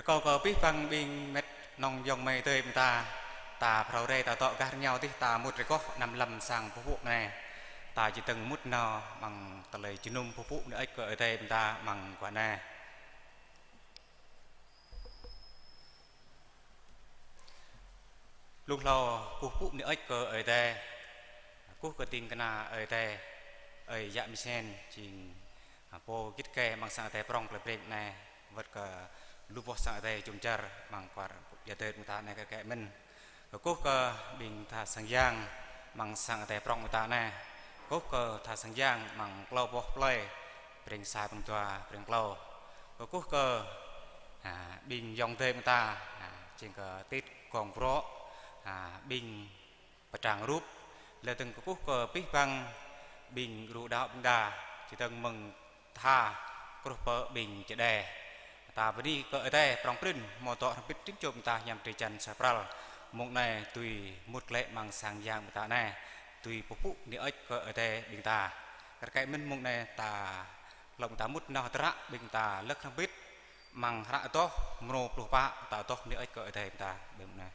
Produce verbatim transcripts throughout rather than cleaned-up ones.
Kâo kơ abih bang ƀing met nong ayŏng amai adơi ƀing ta, ta phrâo rai ta dŏ gah rơngiao adih ta mŭt rơgoh anăm lăm sang pơpŭ anai. Ta či dơ̆ng mŭt nao amăng tơlơi jơnum pơpŭ bơni hơơč kơ Ơi Adai ƀing ta amăng guah anai. Lu hlâo kơkuh pơpŭ bơni hơơč kơ Ơi Adai, kơkuh kơ ding kơna Ơi Adai, ơi yă Misen, jing, a, pô git gai amăng sang Ơi Adai prŏng plei Breng anai, wơ̆t kơ lu boh sang Ơi Adai jum dar amăng kual Ia Dơi ƀing ta anai kơ kĕ mơ̆n. Kơkuh kơ ƀing tha sang yang amăng sang Ơi Adai prŏng ƀing ta anai. Kơkuh kơ tha sang yang amăng klâo boh plơi, Breng Sa, Breng Dua, Breng Klâo. Kơkuh kơ, a, ƀing ayŏng adơi ƀing ta, a, jing kơ tit gong brŏ, a, ƀing pơtrang rup, lĕ dơ̆ng kơkuh kơ abih bang ƀing gru đaŏ ƀing ta, či dơ̆ng mơ̆ng tha truh pơ ƀing čơđai. Ta bơni kơ Ơi Adai prŏng prin, hmâo dŏ hrŏm hơbĭt tring čô ƀing ta hiam drơi jăn sa pral. Mông anai tui mŭt glaĭ amăng sang yang ƀing ta anai, tui pơpŭ bơni hơơč kơ Ơi Adai ƀing ta. Kar kaĭ mơ̆n mông anai ta, hlâo ƀing ta mŭt nao hơdră ƀing ta lơ̆k hrŏm hơbĭt, amăng hră Adoh mrô pluh pă, ta adoh bơni hơơč kơ Ơi Adai ƀing ta ƀơi mông anai.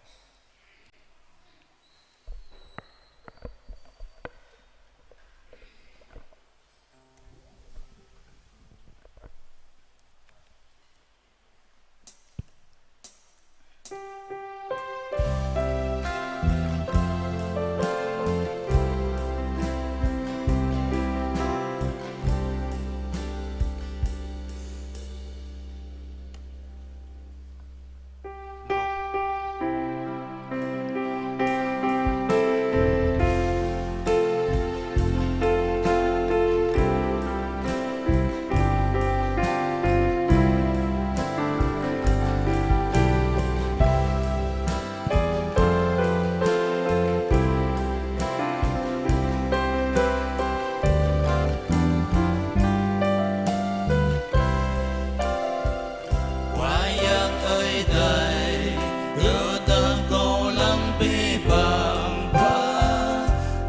Wayang Ơi Adai, tơdah kâo lăng abih bang ba,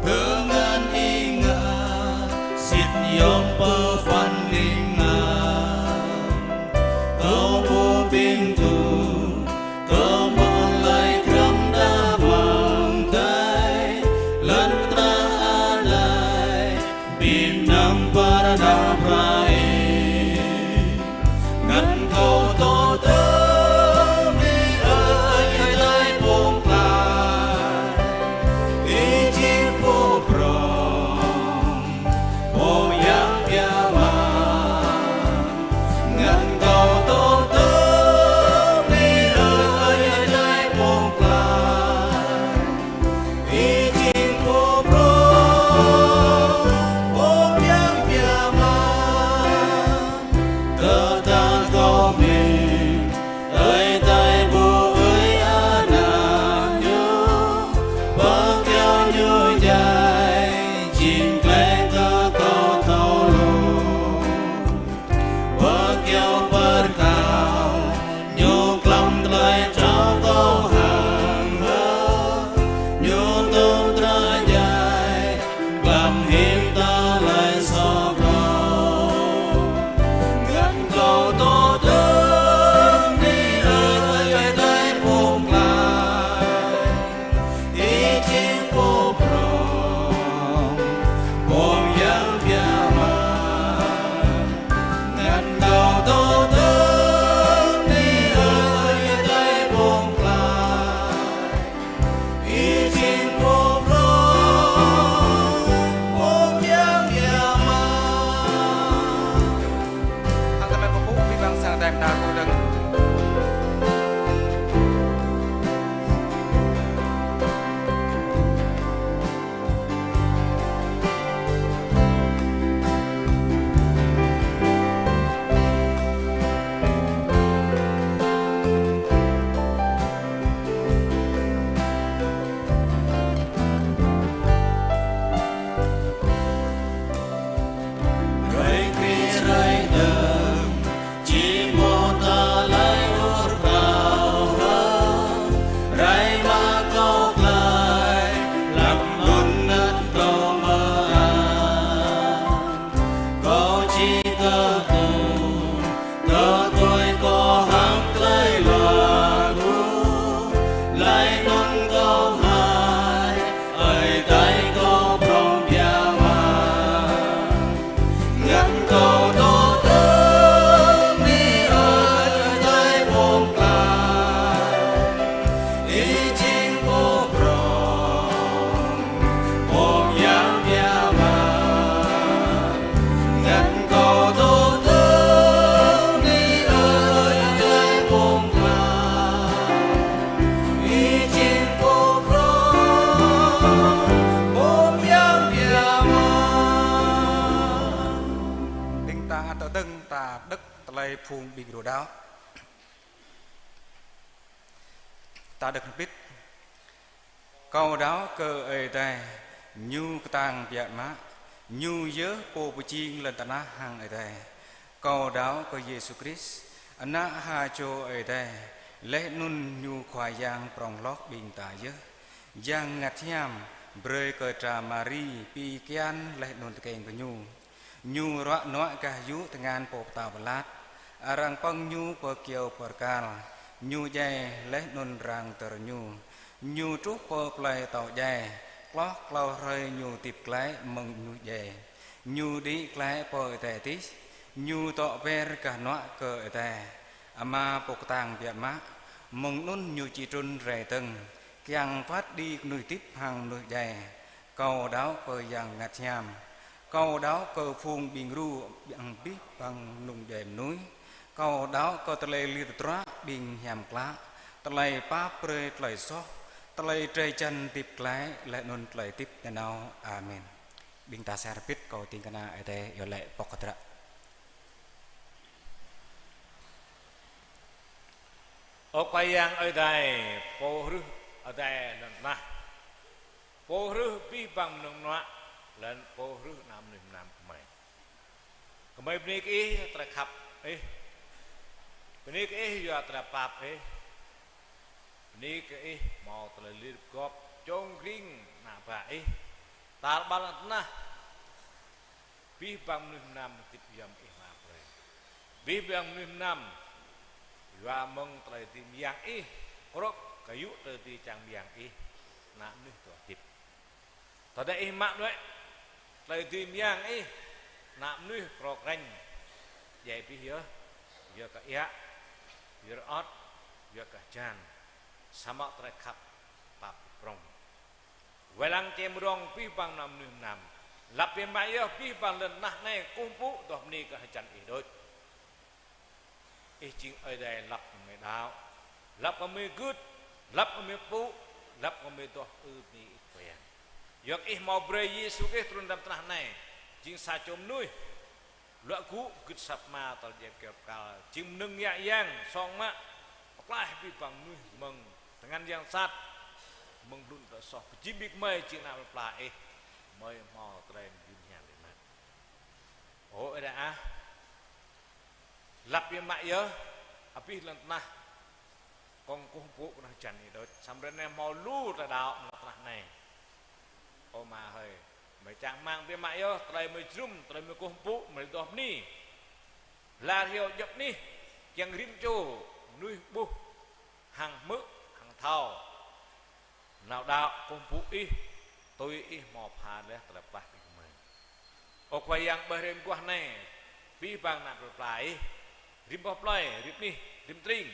tơngan ih ngă, sĭt yom pơphan ling lang. Kâo ƀu ƀing tŭ, kâo mơ̆ng lai krăm đah amăng adai, lŏn tơnah adai, ƀing năm pơrơđah Ơi Adai. Ngăn kâo tŏ tơm bơni Ơi Adai pŏng pơklaih, Ih jing pô prŏng, pô yang biă mă. Ngăn kâo tŏ tơm bơni Ơi Adai pŏng pơklaih, Ih jing pô prŏng, pô yang biă mă. Tơdah kâo mĭn, Ơi Adai ƀu ơi ană Ñu, pơkiaŏ Ñu djai, jing glaĭ kơ kâo thâo lu. Pơkiaŏ pơkal Ñu, klăm tơlơi čang kâo hăng hơ, Ñu tơm drơi djai, klăm hing tơlơi soh kâo. Ngăn kâo tŏ tơm bơni Ơi Adai pŏng pơklaih, Ih jing pô prŏng, pô yang biă mă. Ngăn kâo tŏ tơm bơni Ơi Adai pŏng pơklaih, Ih jing pô prŏng, pô yang biă mă. Hăng tơlơi pơpŭ bơni bang sang Ơi Adai ƀing ta kơ dơ̆ng. Hrơi kri hrơi dơ̆ng, či hmâo ta đŏk tơlơi phung ƀing gru đaŏ. Ta đŏk hơbĭt. Kâo đaŏ kơ Ơi Adai, Ñu kơtang biă mă, Ñu yơh Pô pơjing lŏn tơnah hăng adai. Kâo đaŏ kơ Yêsu Krist, Ană ha čô Ơi Adai, laih anŭn Ñu Khua Yang prŏng hloh ƀing ta yơh. Yang Bơngăt Hiam brơi kơ dra Mari pi kian laih anŭn tơkeng kơ Ñu. Ñu ruă nuă gah yŭ tơngan pô pơtao Pilat. Arăng pơ̆ng Ñu pơ kyâo bơrkal. Ñu djai laih anŭn arăng dơr Ñu. Ñu truh pơ plơi atâo djai. Hloh klâo hrơi Ñu hơdip glaĭ mơ̆ng mơnuih djai. Ñu đĭ glaĭ pơ adai adih. Ñu dŏ ber gah hnuă kơ Ơi Adai Ama Pô kơtang biă mă. Mơ̆ng anŭn Ñu či trŭn rai dơ̆ng, kiăng phat kơđi mơnuih hơdip hăng mơnuih djai. Kâo đaŏ kơ Yang Bơngăt Hiam. Kâo đaŏ kơ phung ƀing gru, ƀing abih bang mơnŭng djuai mơnuih. Kâo đaŏ kơ tơlơi lir tơdruă ƀing hiam klă, tơlơi pap brơi tơlơi soh, tơlơi drơi jăn hơdip glaĭ, laih anŭn tơlơi hơdip nanao. Amen. Ƀing ta sar bit kâo ding kơna Ơi Adai iâu laĭ pŏk hơdră. Ơ Khua Yang Ơi Adai, Pô hrih adai lŏn tơnah, Pô hrih abih bang mơnơ̆ng mơnuă, lŏn Pô hrih ană mơnuih mơnam gơmơi. Gơmơi bơni kơ Ih tơlơi khăp Ih, bơni kơ Ih yua tơlơi pap Ih, bơni kơ Ih hmâo tơlơi lir pơgop čong kring ană bă Ih, tar ƀar lŏn tơnah. Abih bang mơnuih mơnam hơdip yom Ih mă brơi. Abih bang mơnuih mơnam yua mơ̆ng tơlơi dưi mơyang Ih, krŏk kơ yŭ tơlơi dưi čang mơyang Ih, ană mơnuih dŏ hơdip. Tơdah Ih mă đuaĭ tơlơi dưi mơyang Ih, ană mơnuih krŏk rĕng, djai abih yơh, yua kơ iă, yua kơ rơŏt, yua kơ hơjan, samơ̆ tơlơi khăp pap prŏng. Wai lăng čem rong abih bang ană mơnuih mơnam. Lăp biă mă yơh abih bang lŏn tơnah anai kơkuh pơpŭ adoh bơni kơ hơjăn Ih đôč. Ih jing Ơi Adai lăp kơ gơmơi đaŏ, lăp kơ gơmơi gưt, lăp kơ gơmơi pơpŭ, lăp kơ gơmơi adoh ư bơni Ih Khua Yang. Yua kơ Ih hmâo brơi Yêsu Krist trŭn rai lŏn tơnah anai, jing sa čô mơnuih luă gŭ gưt asăp Ama, tơl djai kyâo bơrkal, jing mơnơ̆ng ngă yang song mă, pơklaih abih bang mơnuih mơ̆ng tơngan yang sat, mơ̆ng blŭn tơlơi soh, pơjing abih gơmơi jing ană plơi pla Ih, gơmơi hmâo tơlơi dưi mơhiam biă mă. Ơ Ơi Adai ah, lăp biă mă yơh abih lŏn tơnah, kông kơkuh pơpŭ kơ ană hơjăn Ih đôč, samơ̆ ră anai hmâo lu tơlơi đaŏ lŏn tơnah anai. Ơ Ama hơi, gơmơi čang rơmang biă mă yơh, tơlơi gơmơi jơnum, tơlơi gơmơi kơkuh pơpŭ, gơmơi adoh bơni. Lar hyu djŏp anih, kiăng rĭm čô mơnuih ƀuh, hăng hmư̆, hăng thâo, nao đaŏ kơkuh pơpŭ Ih, tui Ih hmâo pha laih tơlơi pơklaih kơ gơmơi. Ơ Khua Yang, ƀơi hrơi mơguah anai, abih bang ană plơi pla Ih, rĭm boh plơi, rĭm anih, rĭm tring,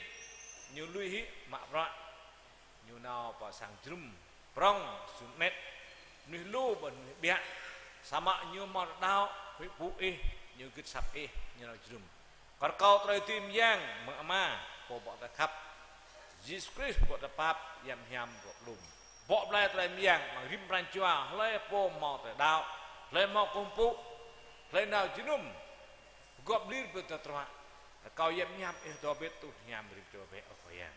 ñu lui hĭ mă bruă, ñu nao pơ sang jơnum prŏng, jơnum anet, mơnuih lu ƀơi mơnuih ƀiă, samơ̆ ñu hmâo tơlơi đaŏ, huĭ pơpŭ Ih, ñu gưt asăp Ih, ñu nao jơnum. Kơ rơkâo tơlơi dưi mơyang mơ̆ng Ama, Pô bŏ tơlơi khăp, Yêsu Krist bŏ tơlơi pap, Yang Bơngăt Hiam bŏ lŏm. Bŏ blai tơlơi mơyang amăng rĭm pran jua, hlơi pô hmâo tơlơi đaŏ, hlơi hmâo kơkuh pơpŭ, hlơi nao jơnum, pơgop lir ƀơi tơdruă. Rơkâo Yang Bơngăt Hiam Ih dŏ bĕ, tuh hiam rĭm čô bĕ, ơ Khua Yang.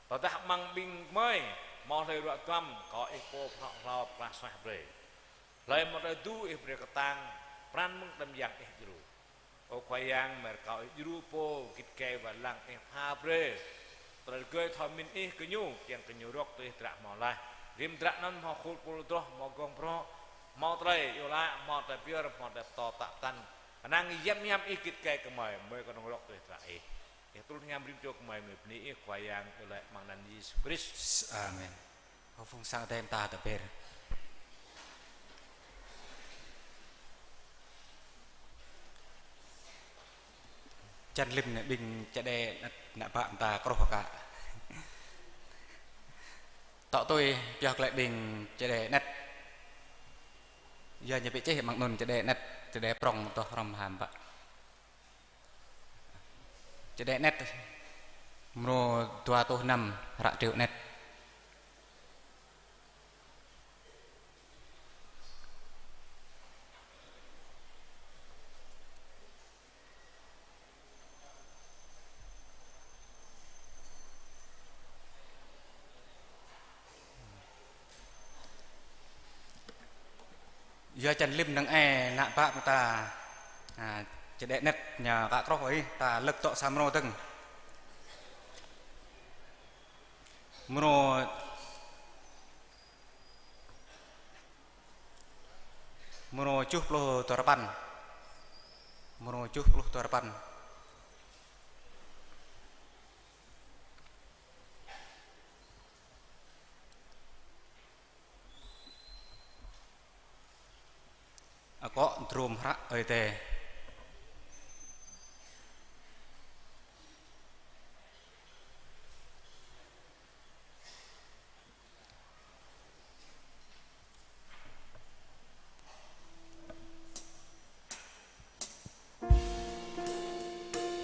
Tơdah amăng ƀing gơmơi hmâo hlơi ruă duăm, rơkâo Ih Pô pơhlŏng hlâo pơklaih suaih brơi. Hlơi hmâo tơlơi êdu, Ih brơi kơtang pran mơ̆ng tơlơi mơyang Ih djru. Ơ Khua Yang, gơmơi rơkâo Ih djru pô git gai wai lăng, Ih pha brơi tơlơi rơgơi thâo mĭn Ih kơ ñu, kiăng kơ ñu rŏk tui hơdră hmâo laih. Rĭm hơdră anŭn hmâo khul pul adroh, hmâo gong bruă, hmâo tơlơi iâu laĭ, hmâo tơlơi pơyơr, hmâo tơlơi pơtô pơtă pơtăn. Kơnang Yang Bơngăt Hiam Ih git gai kơ gơmơi, gơmơi kơnơ̆ng rŏk tui hơdră Ih. Ih tŭ hiam rĭm čô gơmơi, gơmơi bơni Ih Khua Yang, iâu laĭ amăng anăn Yêsu Krist. Amen. Hơ phung sang Ơi Adai ta tơpĕr. Čan lĭm anai ƀing čơđai anet ană bă ta kơroh kă. Tŏ tui pioh glaĭ ƀing čơđai anet. Yua ñu ƀu čih amăng anŭn čơđai anet, čơđai prŏng adoh hrŏm hăng bă. Čơđai anet mrô dua rơtuh năm, hră triu anet. Yua čăn lĭm năng ai ană bă mơta, a, čơđai anet ñu kơ krŏh ơi, ta lơ̆k dŏ sa mrô dơ̆ng. Mrô, mrô tơjuh pluh duarơpăn. Mrô tơjuh pluh duarơpăn. Akŏ drôm hră Ơi Adai.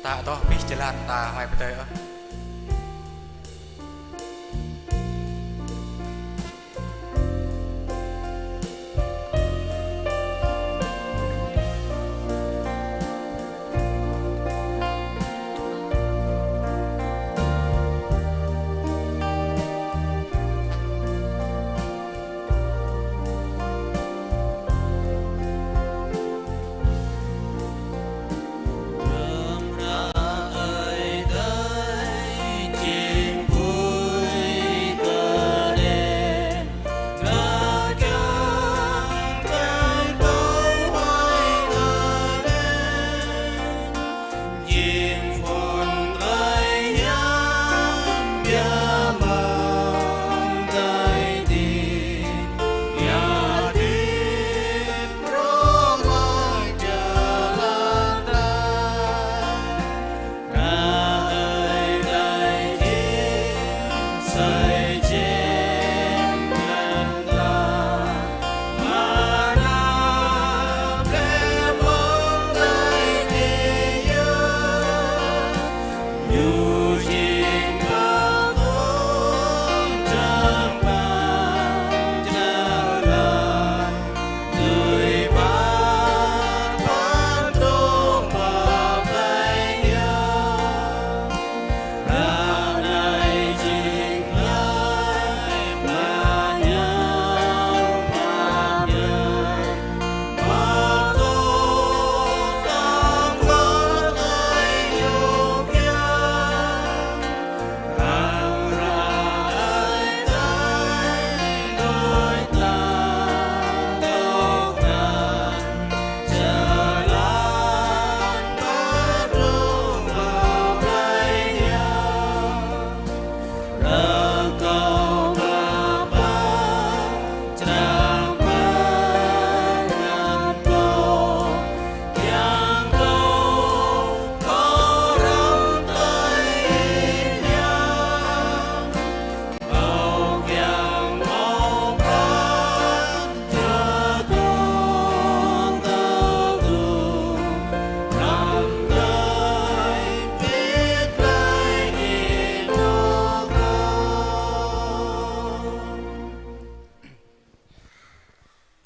Ta dŏ abih jơlan ta huai pơdơi ôh.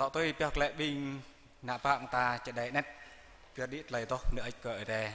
Tŏ tui pioh glaĭ ƀing ană bă mơta čơđai anet, pioh đĭ tơlơi adoh bơni hơơč kơ Ơi Adai.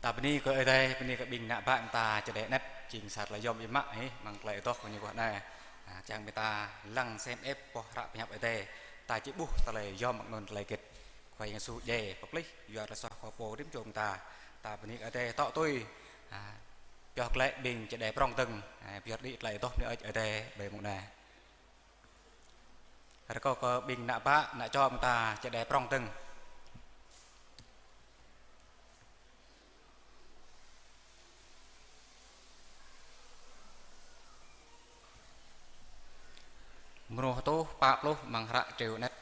Ta bơni kơ Ơi Adai, bơni kơ ƀing ană bă ta čơđai anet, jing sa tơlơi yom biă mă hĭ, amăng tơlơi adoh kơ ñu guah anai. Ah, čang ƀing ta lăng sem ĕp boh hră pơhiăp Ơi Adai, ta či ƀuh tơlơi yom mơ̆ng anŭn tơlơi hơget. Khua Yang Yêsu djai pơplih, yua tơlơi soh kơ pô rĭm čô ƀing ta. Ta bơni kơ Ơi Adai tŏ tui, ah, pioh glaĭ ƀing čơđai prŏng dơ̆ng, ah, pioh đĭ tơlơi adoh bơni Ơi Adai ƀơi mông anai. Rơkâo kơ ƀing ană bă, ană čô ƀing ta čơđai prŏng dơ̆ng. Mrô hơtuh pă pluh amăng hră triu anet.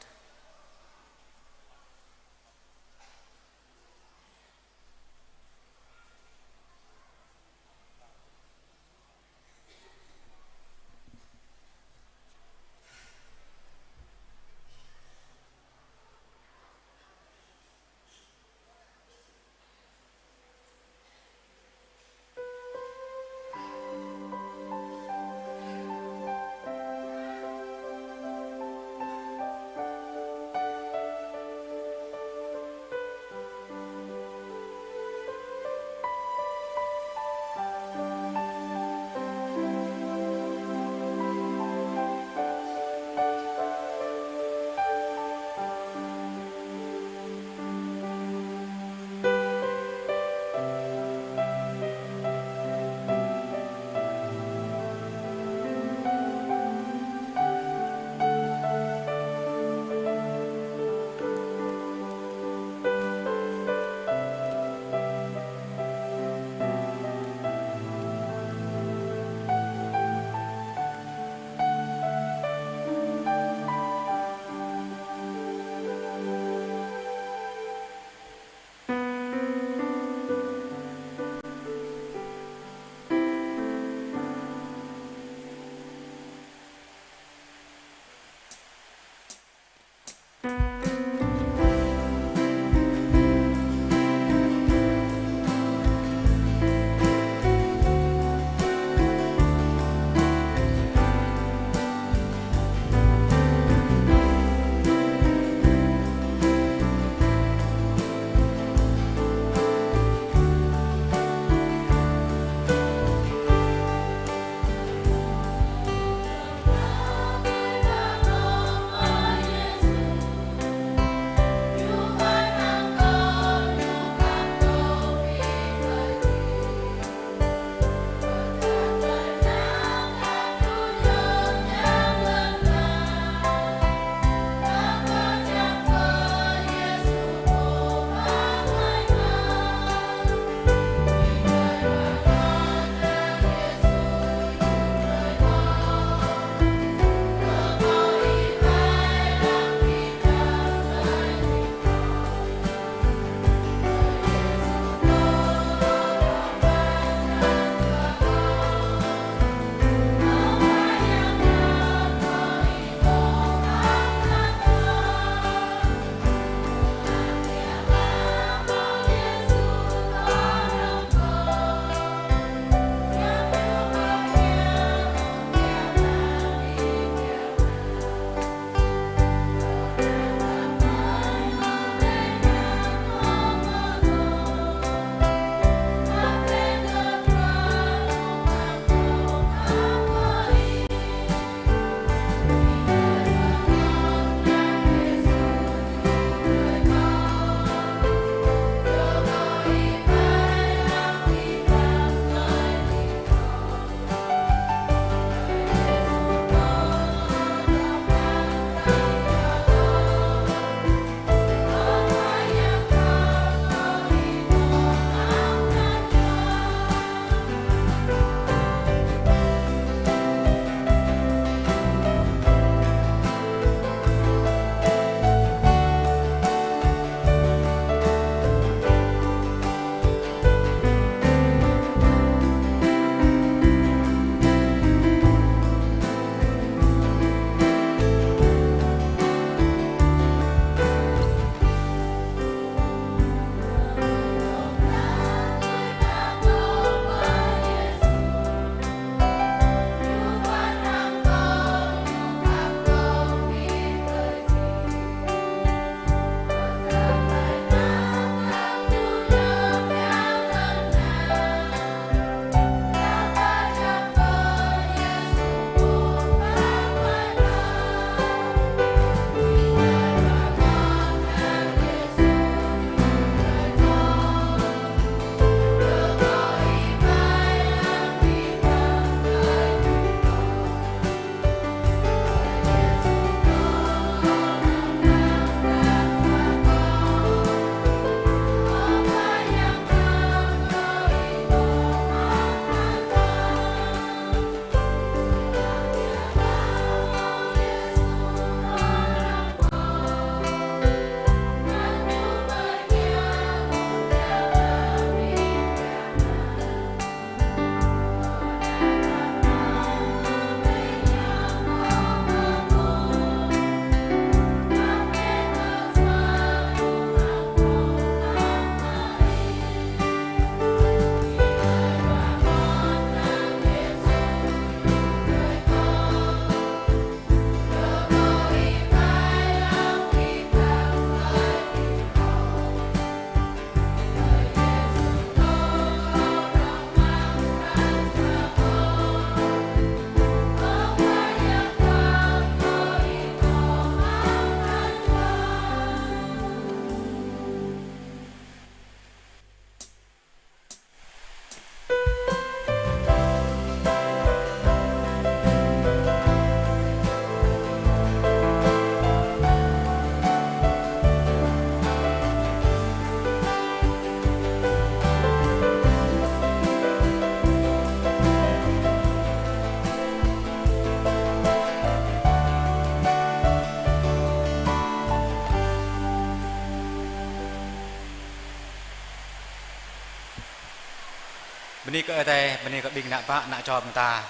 Bơni kơ Ơi Adai, bơni kơ ƀing ană bă, ană čô ƀing ta,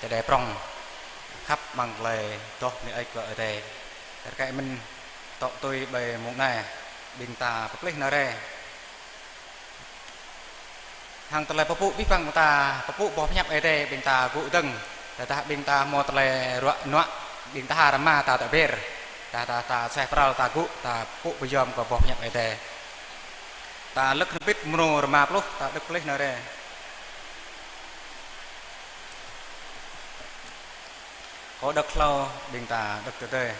tơdơi prŏng, khăp amăng tơlơi adoh bơni hơơč kơ Ơi Adai. Rơkơi mơ̆n tŏ tui ƀơi mông anai, ƀing ta pơplih nao rai. Hăng tơlơi pơpŭ abih bang ƀing ta, pơpŭ boh pơhiăp Ơi Adai, ƀing ta gŭ dơ̆ng, tơdah ƀing ta hmâo tơlơi ruă nuă, ƀing ta hơmâo rơma ta tơber, ta, ta, ta suaih pral ta gŭ, ta pơpŭ pơyom kơ boh pơhiăp Ơi Adai. Ta lơ̆k hơbĭt mrô rơma pluh, ta đŏk pơplih nao rai. Kâo đŏk hlâo, ƀing ta đŏk tơdơi.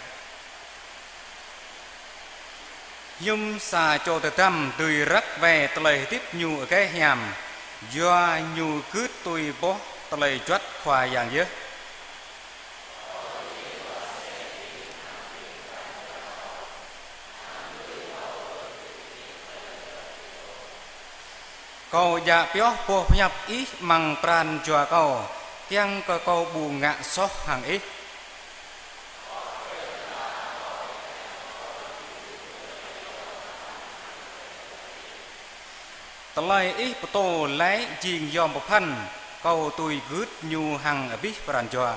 Hiư̆m sa čô tơdăm dưi răk wai tơlơi hơdip ñu agaih hiam, yua ñu gưt tui boh tơlơi juăt Khua Yang yơh. Kâo djă pioh boh pơhiăp Ih amăng pran jua kâo, kiăng kơ kâo ƀu ngă soh hăng Ih. Tơlơi Ih pơtô laĭ jing yom pơphan, kâo tui gưt ñu hăng abih pran jua.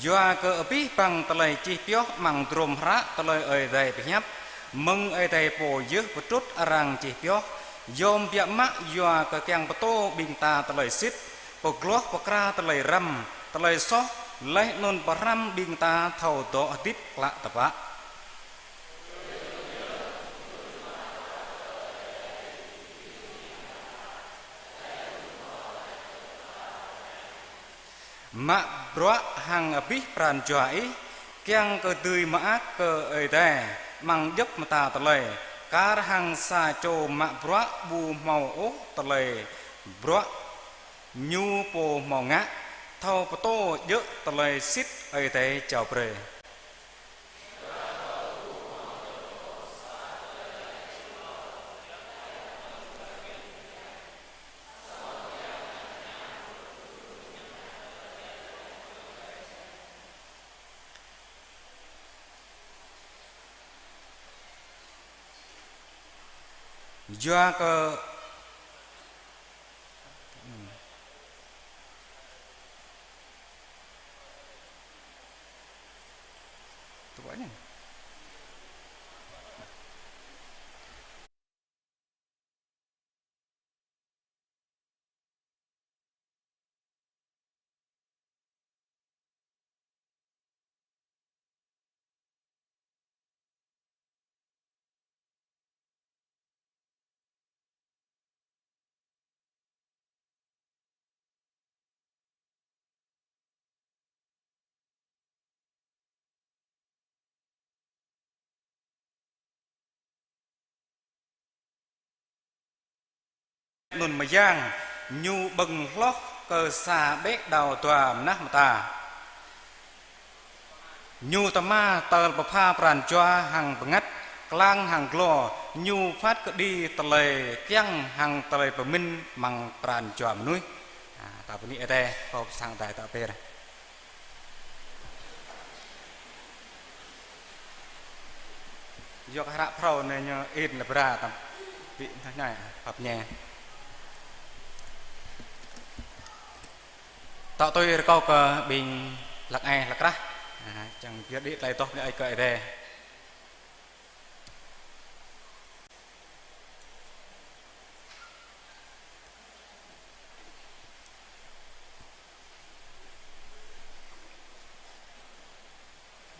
Yua kơ abih bang tơlơi čih pioh amăng drôm hră tơlơi Ơi Adai pơhiăp, mơ̆ng Ơi Adai pô yơh pơtrŭt arăng čih pioh, yom biă mă yua kơ kiăng pơtô ƀing ta tơlơi sĭt, pơgloh pơkra tơlơi răm, tơlơi soh, laih anŭn pơhrăm ƀing ta thâo dŏ hơdip klă tơpă. Mă bruă hăng abih pran jua ih, kiăng kơ dưi mơak kơ Ơi Adai amăng djŏp mơta tơlơi, kar hăng sa čô mă bruă ƀu hmâo ôh tơlơi bruă ñu pô hmâo ngă, thâo pơtô djơ̆ tơlơi sĭt Ơi Adai jao brơi. Yua kơ Anŭn mơyang ñu ƀơ̆ng hloh kơ sa ƀĕ đao dua mơnah mơta. Ñu tơma tơl pơpha pran jua hăng bơngăt, klang hăng glô, ñu phat kơđi tơlơi kiăng hăng tơlơi pơmĭn amăng pran jua mơnuih. A, ta bơni Ơi Adai, kâo pơsang đai ta pơr. Yua kơ hră phrâo anai ñu in lĕ bra tăm ƀĭ hnah hnai, pap ñe. Tŏ tui rơkâo kơ ƀing hlăk ai hlăk krah, a, čang pơyơr đĭ tơlơi adoh bơni hơơč kơ Ơi Adai.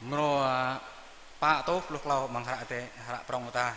Mrô pă rơtuh pluh klâo amăng hră Ơi Adai, hră prŏng ta.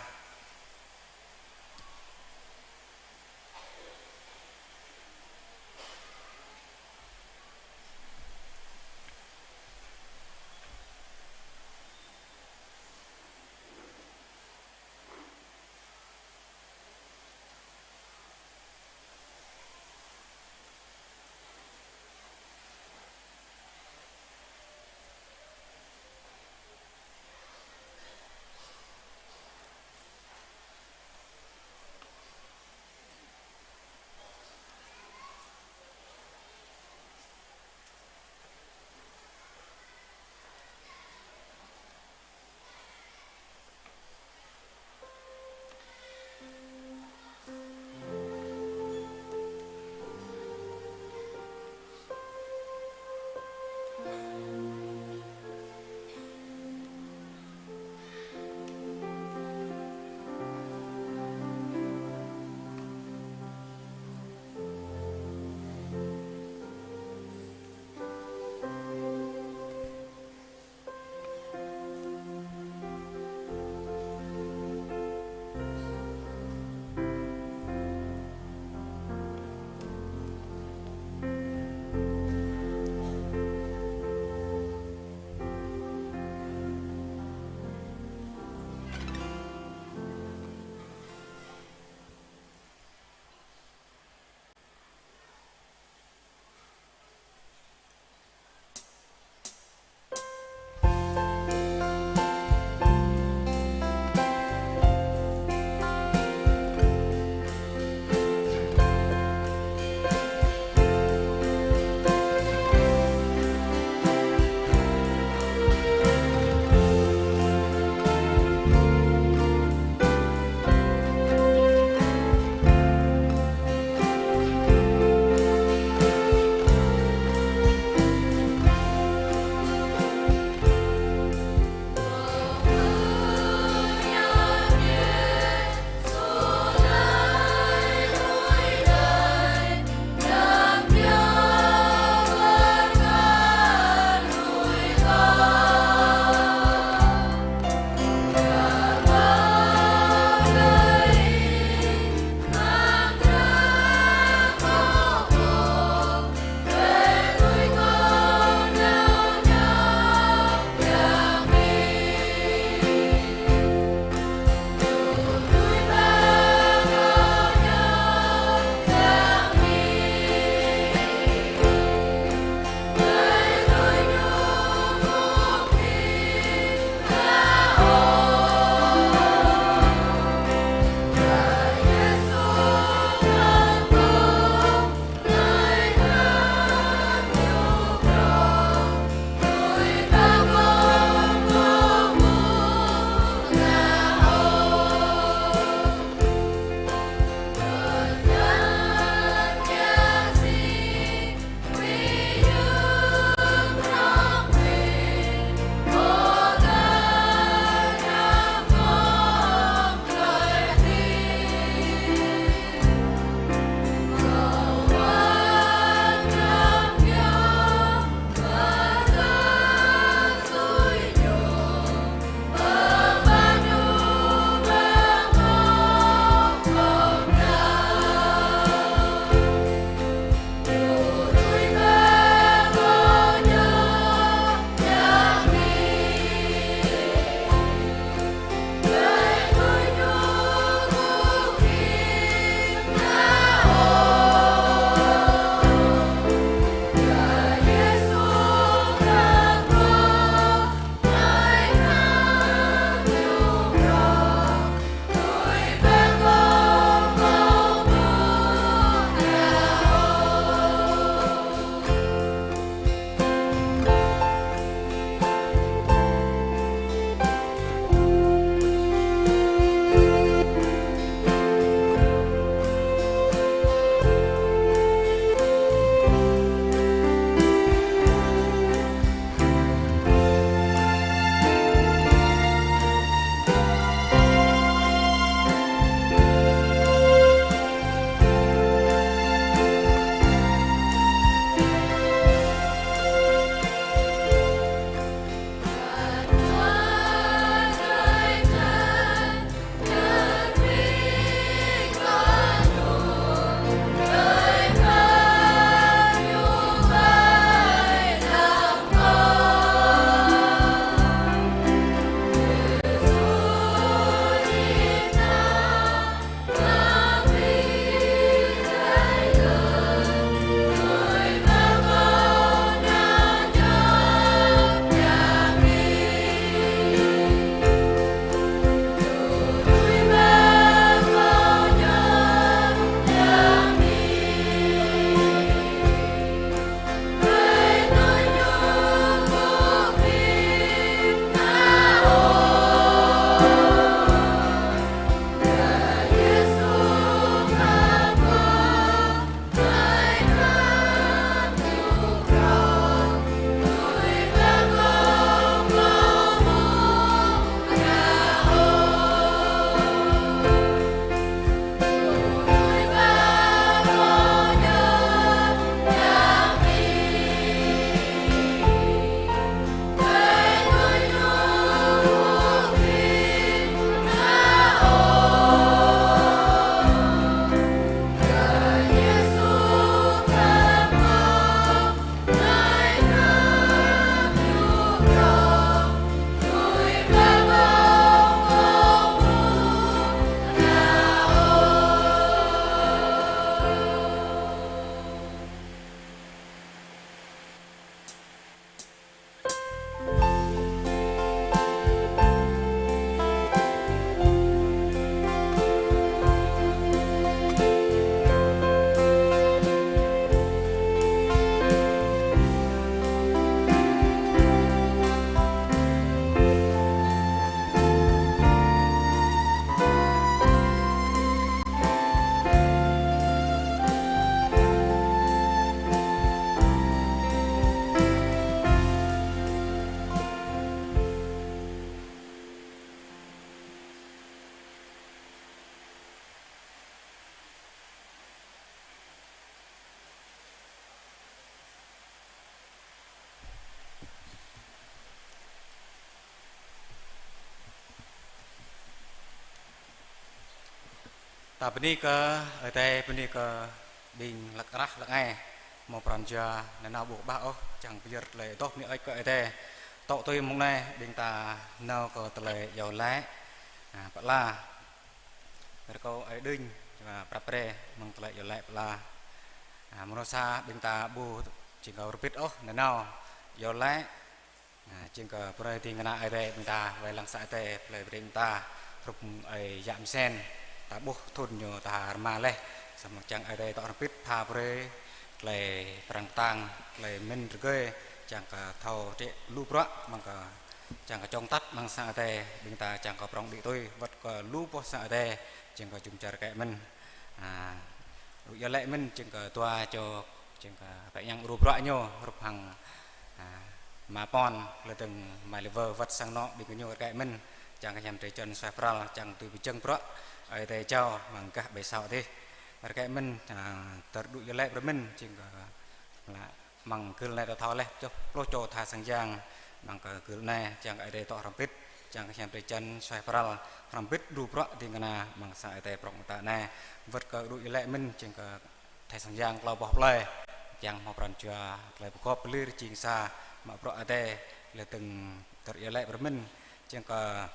Ta bơni kơ Ơi Adai, bơni kơ ƀing hlăk rah hlăk ai, hmâo pran jua nanao ƀu kơƀah ôh, čang pơyơr tơlơi adoh bơni hơơč kơ Ơi Adai. Tŏ tui mông anai, ƀing ta nao kơ tơlơi iâu laĭ, a, pơala. Rơkâo Ơi Đinh, a, prăp pre mơ̆ng tơlơi iâu laĭ pơala. A, mơnuih sa ƀing ta ƀu jing kơ rơbit ôh, nanao iâu laĭ. A, jing kơ brơi ding kơna Ơi Adai ƀing ta, wai lăng sang Ơi Adai, plei Breng ta, hrup ơi Yă Mơsen, ta ƀuh thun ñu ta rơma laih, samơ̆ čang Ơi Adai tŏ hrŏm hơbĭt pha brơi, tơlơi prăng pơtăng, tơlơi mĭn rơgơi, čang kơ thâo trĕ lu bruă, mơ̆ng kơ čang kơ čŏng tăt mơ̆ng sang Ơi Adai, ƀing ta čang kơ prŏng đĭ tui, wơ̆t kơ lu boh sang Ơi Adai, jing kơ jum dar kĕ mĭn. A, rŭ iâu laĭ mĭn, jing kơ dua čô, jing kơ pĕ ñăng ru bruă ñu, hrup hăng, a, Ama Pon, lĕ dơ̆ng Ama Liver, wơ̆t sang anŏ ƀing gơñu rơkơi mĭn, čang kơ hiam drơi jăn suaih pral, čang tui pơjing bruă Ơi Adai jao, mơ̆ng gah ƀơi asâo adih. Rơkơi mĭn, a, tơr rŭ iâu laĭ brơi mĭn, jing kơ lă mơ̆ng gưl anai ta thâo laih, čuh pluh čô tha sang yang, mơ̆ng kơ gưl anai, čang kơ Ơi Adai tŏ hrŏm hơbĭt, čang kơ hiam drơi jăn suaih pral, hrŏm hơbĭt ru bruă ding kơna, mơ̆ng sang Ơi Adai prŏng ta anai, wơ̆t kơ rŭ iâu laĭ mĭn, jing kơ tha sang yang klâo boh plơi, čang hmâo pran jua, tơlơi pơgop pơlir jing sa, mă bruă Ơi Adai, lĕ dơ̆ng tơr iâu laĭ brơi mĭn, jing kơ,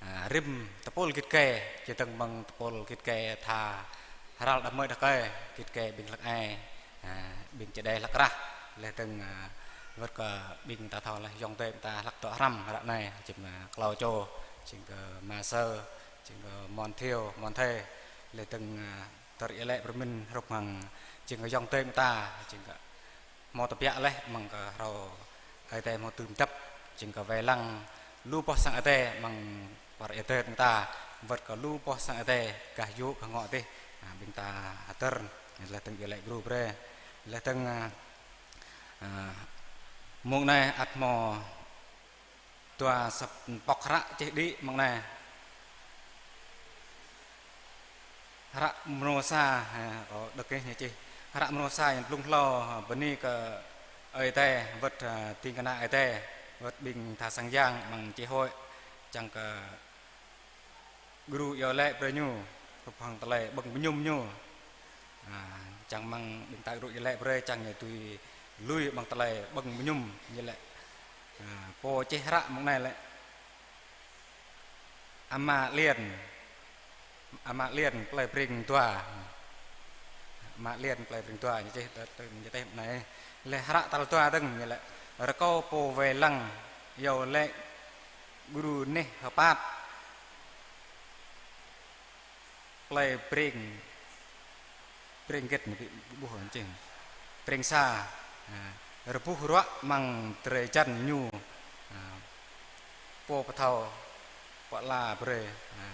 a, rĭm tơpul git gai, jing dơ̆ng mơ̆ng tơpul git gai tha hral đah mơi đah kơi, git gai ƀing hlăk ai, a, ƀing čơđai hlăk rah, lĕ dơ̆ng, a, wơ̆t kơ ƀing ta thâo laih ayŏng adơi ta hlăk dŏ hrăm ră anai, jing, a, klâo čô, jing kơ Ama Sơ, jing kơ Mon Thiêu, Mon Thê, lĕ dơ̆ng, a, tơr iâu laĭ brơi mĭn hrup hăng, jing kơ ayŏng adơi ta, jing kơ hmâo tơbiă laih mơ̆ng kơ hrâo Ơi Adai hmâo dưm dăp, jing kơ wai lăng lu boh sang Ơi Adai mơ̆ng kwar Ơi Adai ta, wơ̆t kơ lu boh sang Ơi Adai gah yŭ gah ngŏ adih, a, ƀing ta hơdơr, lĕ dơ̆ng iâu laĭ gru brơi, lĕ dơ̆ng, a, a, mông anai ăt hmâo dua săp pŏk hră čih đĭ mơ̆ng anai. Hră mrô sa, ha, kâo đŏk kơ ñu čih. Hră mrô sa yang blung hlâo, ha, bơni kơ Ơi Adai, wơ̆t, ha, ding kơna Ơi Adai, wơ̆t ƀing tha sang yang mơ̆ng čih hơi, čang kơ gru iâu laĭ brơi ñu, hrup hăng tơlơi ƀơ̆ng mơñum ñu. A, čang mơ̆ng ƀing ta gru iâu laĭ brơi, čang ñu tui lui mơ̆ng tơlơi ƀơ̆ng mơñum ñu lĕ. A, pô čih hră mơ̆ng anai lĕ Ama Liên, Ama Liên plei Breng dua. Ama Liên plei Breng dua ñu čih tơ, tơ, ñu čih anai. Lĕ hră tal dua dơ̆ng ñu lĕ: Rơkâo pô wai lăng iâu laĭ gru neh hơpăt plei Breng, Breng gĕt ñu ƀu, ƀu ƀuh čih. Breng sa, a, rơbuh ruă mơ̆ng drơi jăn ñu, a, pô pơthâo pơala brơi, a,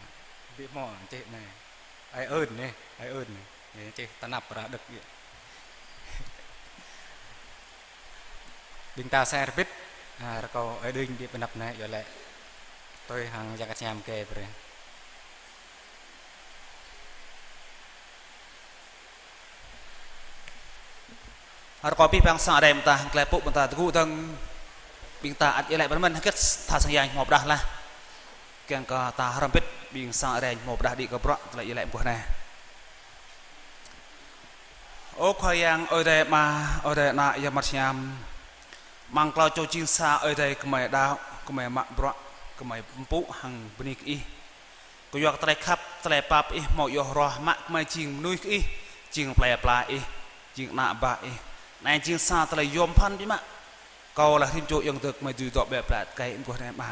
ƀu hmâo čih anai. Ai ơn anai, ai ơn anai. Anai čih tơnap ră đŏk yơh. Ƀing ta sai rơbit, a, rơkâo Ơi Đinh ƀu pơanăp anai iâu laĭ. Tui hăng yang kơčăm kơ brơi. Rơkâo abih bang sang Ơi Adai ƀing ta, tơlơi pơpŭ ƀing ta tơgŭ dơ̆ng, ƀing ta ăt iâu laĭ brơi mơ̆n hơget tha sang yang hmâo pơrơđah laih. Kiăng kơ ta hrŏm hơbĭt ƀing sang Ơi Adai hmâo pơrơđah đĭ kơ bruă tơlơi iâu laĭ mơguah anai. Ơ Khua Yang, Ơi Adai Ama, Ơi Adai Ană, Yang Bơngăt Hiam. Amăng klâo čô jing sa Ơi Adai gơmơi đaŏ, gơmơi mă bruă, gơmơi pơpŭ hăng bơni kơ Ih. Kơyua kơ tơlơi khăp, tơlơi pap Ih hmâo iâu hroh mă gơmơi jing mơnuih kơ Ih, jing plei pla Ih, jing ană bă Ih. Anai jing sa tơlơi yôm phăn biă mă. Kâo laih rĭm čô ayŏng adơi gơmơi dưi dŏ ƀơi plei tơkai mơguah anai Ama.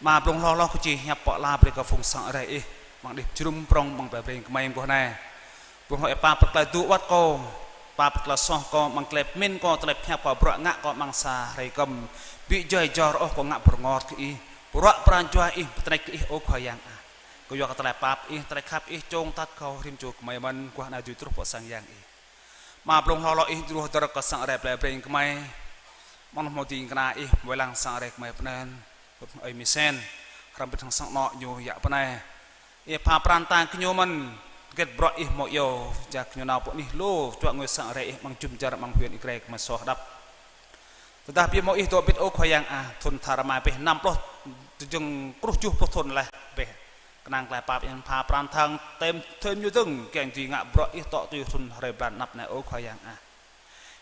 Ama blung hloh hloh kâo či hiăp pơala brơi kơ phung sang Ơi Adai Ih, amăng đih jơnum prŏng amăng plei Breng gơmơi mơguah anai. Blung hloh Ih pap brơi tơlơi dŏ wơ̆t kâo, pap brơi tơlơi soh kâo, amăng tơlơi pơmĭn kâo, tơlơi pơhiăp kâo, bruă ngă kâo amăng sa hrơi kơm. Ƀu djơ̆ djơ̆ ôh kâo ngă pơrơngot kơ Ih, bruă pran jua Ih, pơtrĕč kơ Ih, ơ Khua Yang ah. Kơyua kơ tơlơi pap Ih, tơlơi khăp Ih, čŏng tăt kâo rĭm čô gơmơi mơ̆n, mơguah anai dưi truh pơ sang Yang Ih. Ama blung hloh hloh Ih djru hơdơr kơ sang Ơi Adai plei Breng gơmơi. Amăng anŭn hmâo ding kơna Ih, wai lăng sang Ơi Adai gơmơi pơanăn, Ơi Misen, hrŏm hơbĭt hăng sang anŏ ñu yă pơ anai. Ih pha pran tang kơ ñu mơ̆n, hơget bruă Ih hmâo iâu, jăk ñu nao pơ anih lu, čuă ngui sang Ơi Adai Ih amăng jum dar amăng huyện Ia Grai gơmơi soh hơđăp. Tơdah ƀu hmâo Ih dŏ bĭt ơ Khua Yang ah, thŭn tha rơma pĕ năm pluh, tơjơ̆ng truh tơjuh pluh thŭn laih pĕ. Năng tơlơi pap yang pha pran tang tơm thơm ñu dơ̆ng, kiăng dưi ngă bruă ih tŏ tui hrŭn hrơi blan anăp anai, ơ Khua Yang ah.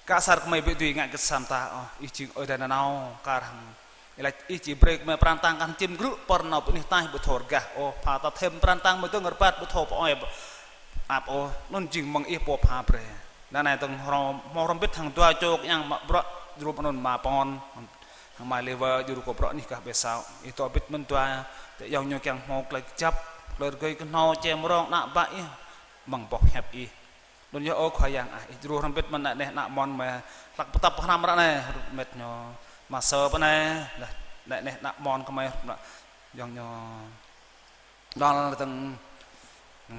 Kơ asar kơmơi ƀu dưi ngă hơget sa mơta ôh, ih jing Ơi Adai nanao, kar hăng ih laĭ ih či brơi kơmơi pran tang kar hăng čim grŭ, pơr nao pơ anih ataih ƀu thâo rơgah ôh, pha ta thêm pran tang mơ̆ng dơ̆ng rơbat ƀu thâo pơ-ơi ăp ôh, anŭn jing mơ̆ng ih pô pha brơi. Anai dơ̆ng hrŏm, hmâo hrŏm hơbĭt hăng dua čô kiăng mă bruă, djru anŭn Ama Pon hăng Ama Liver, djru kơ bruă anih kah ƀơi Săo. Ih dŏ hơbĭt mơ̆n dua, tơdah yơh ñu kiăng hmâo tơlơi kơjăp, tơlơi rơgơi kơhnâo, čem rong, ană bă ih mơ̆ng boh hiăp ih. Anŭn yơh, ơ Khua Yang ah, ih djru hrŏm hơbĭt mơ̆n ană neh ană mon mơ̆ hlăk pơtăp pơhrăm ră anai, hrup met ñu mă sơ pơ anai, lah, ană neh ană mon kơmơi, hrup ană yơh ñu đol tơ̆ng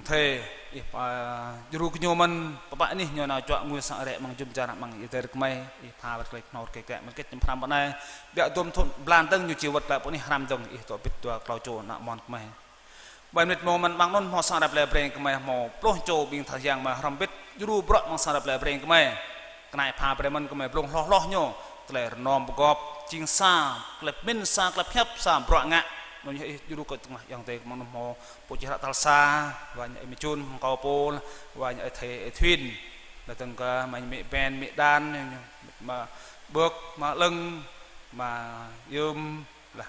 thê, ih, a, djru kơ ñu mơ̆n, pơpă anih ñu nao čuă ngui sang rĕ mơ̆ng jum dar mơ̆ng Ơi Adai kơmơi, ih pha wơ̆t tơlơi kơhnâo rơgơi kĕ mơ̆n kĕ čem hrăm pơ anai, biă dôm thŭn blan dơ̆ng ñu či wơ̆t glaĭ pơ anih hrăm dơ̆ng, ih dŏ hơbĭt dua klâo čô ană mon kơmơi. Ƀơi mơnit mông mơ̆n amăng anŭn hmâo sang rĕ plei Breng kơmơi hmâo pluh čô ƀing tha yang mơ̆ hrŏm hơbĭt djru bruă amăng sang rĕ plei Breng kơmơi. Kơnai pha brơi mơ̆n kơmơi blung hloh hloh ñu tơlơi rơnom pơgop, jing sa tơlơi pơmĭn, sa tơlơi pơhiăp, sa bruă ngă. Anŭn yơh ih djru kơ tơngah yang tê amăng anŭn hmâo pô čih hră tal sa, wa ñu ơi Mê Jun, hăng kâo pô, wa ñu ơi Thê, ơi Thuyên. Lah dơ̆ng kơ mă Mê Ben, Mê Đan, mă Bơk, mă Lơ̆ng, mă Yơm, lah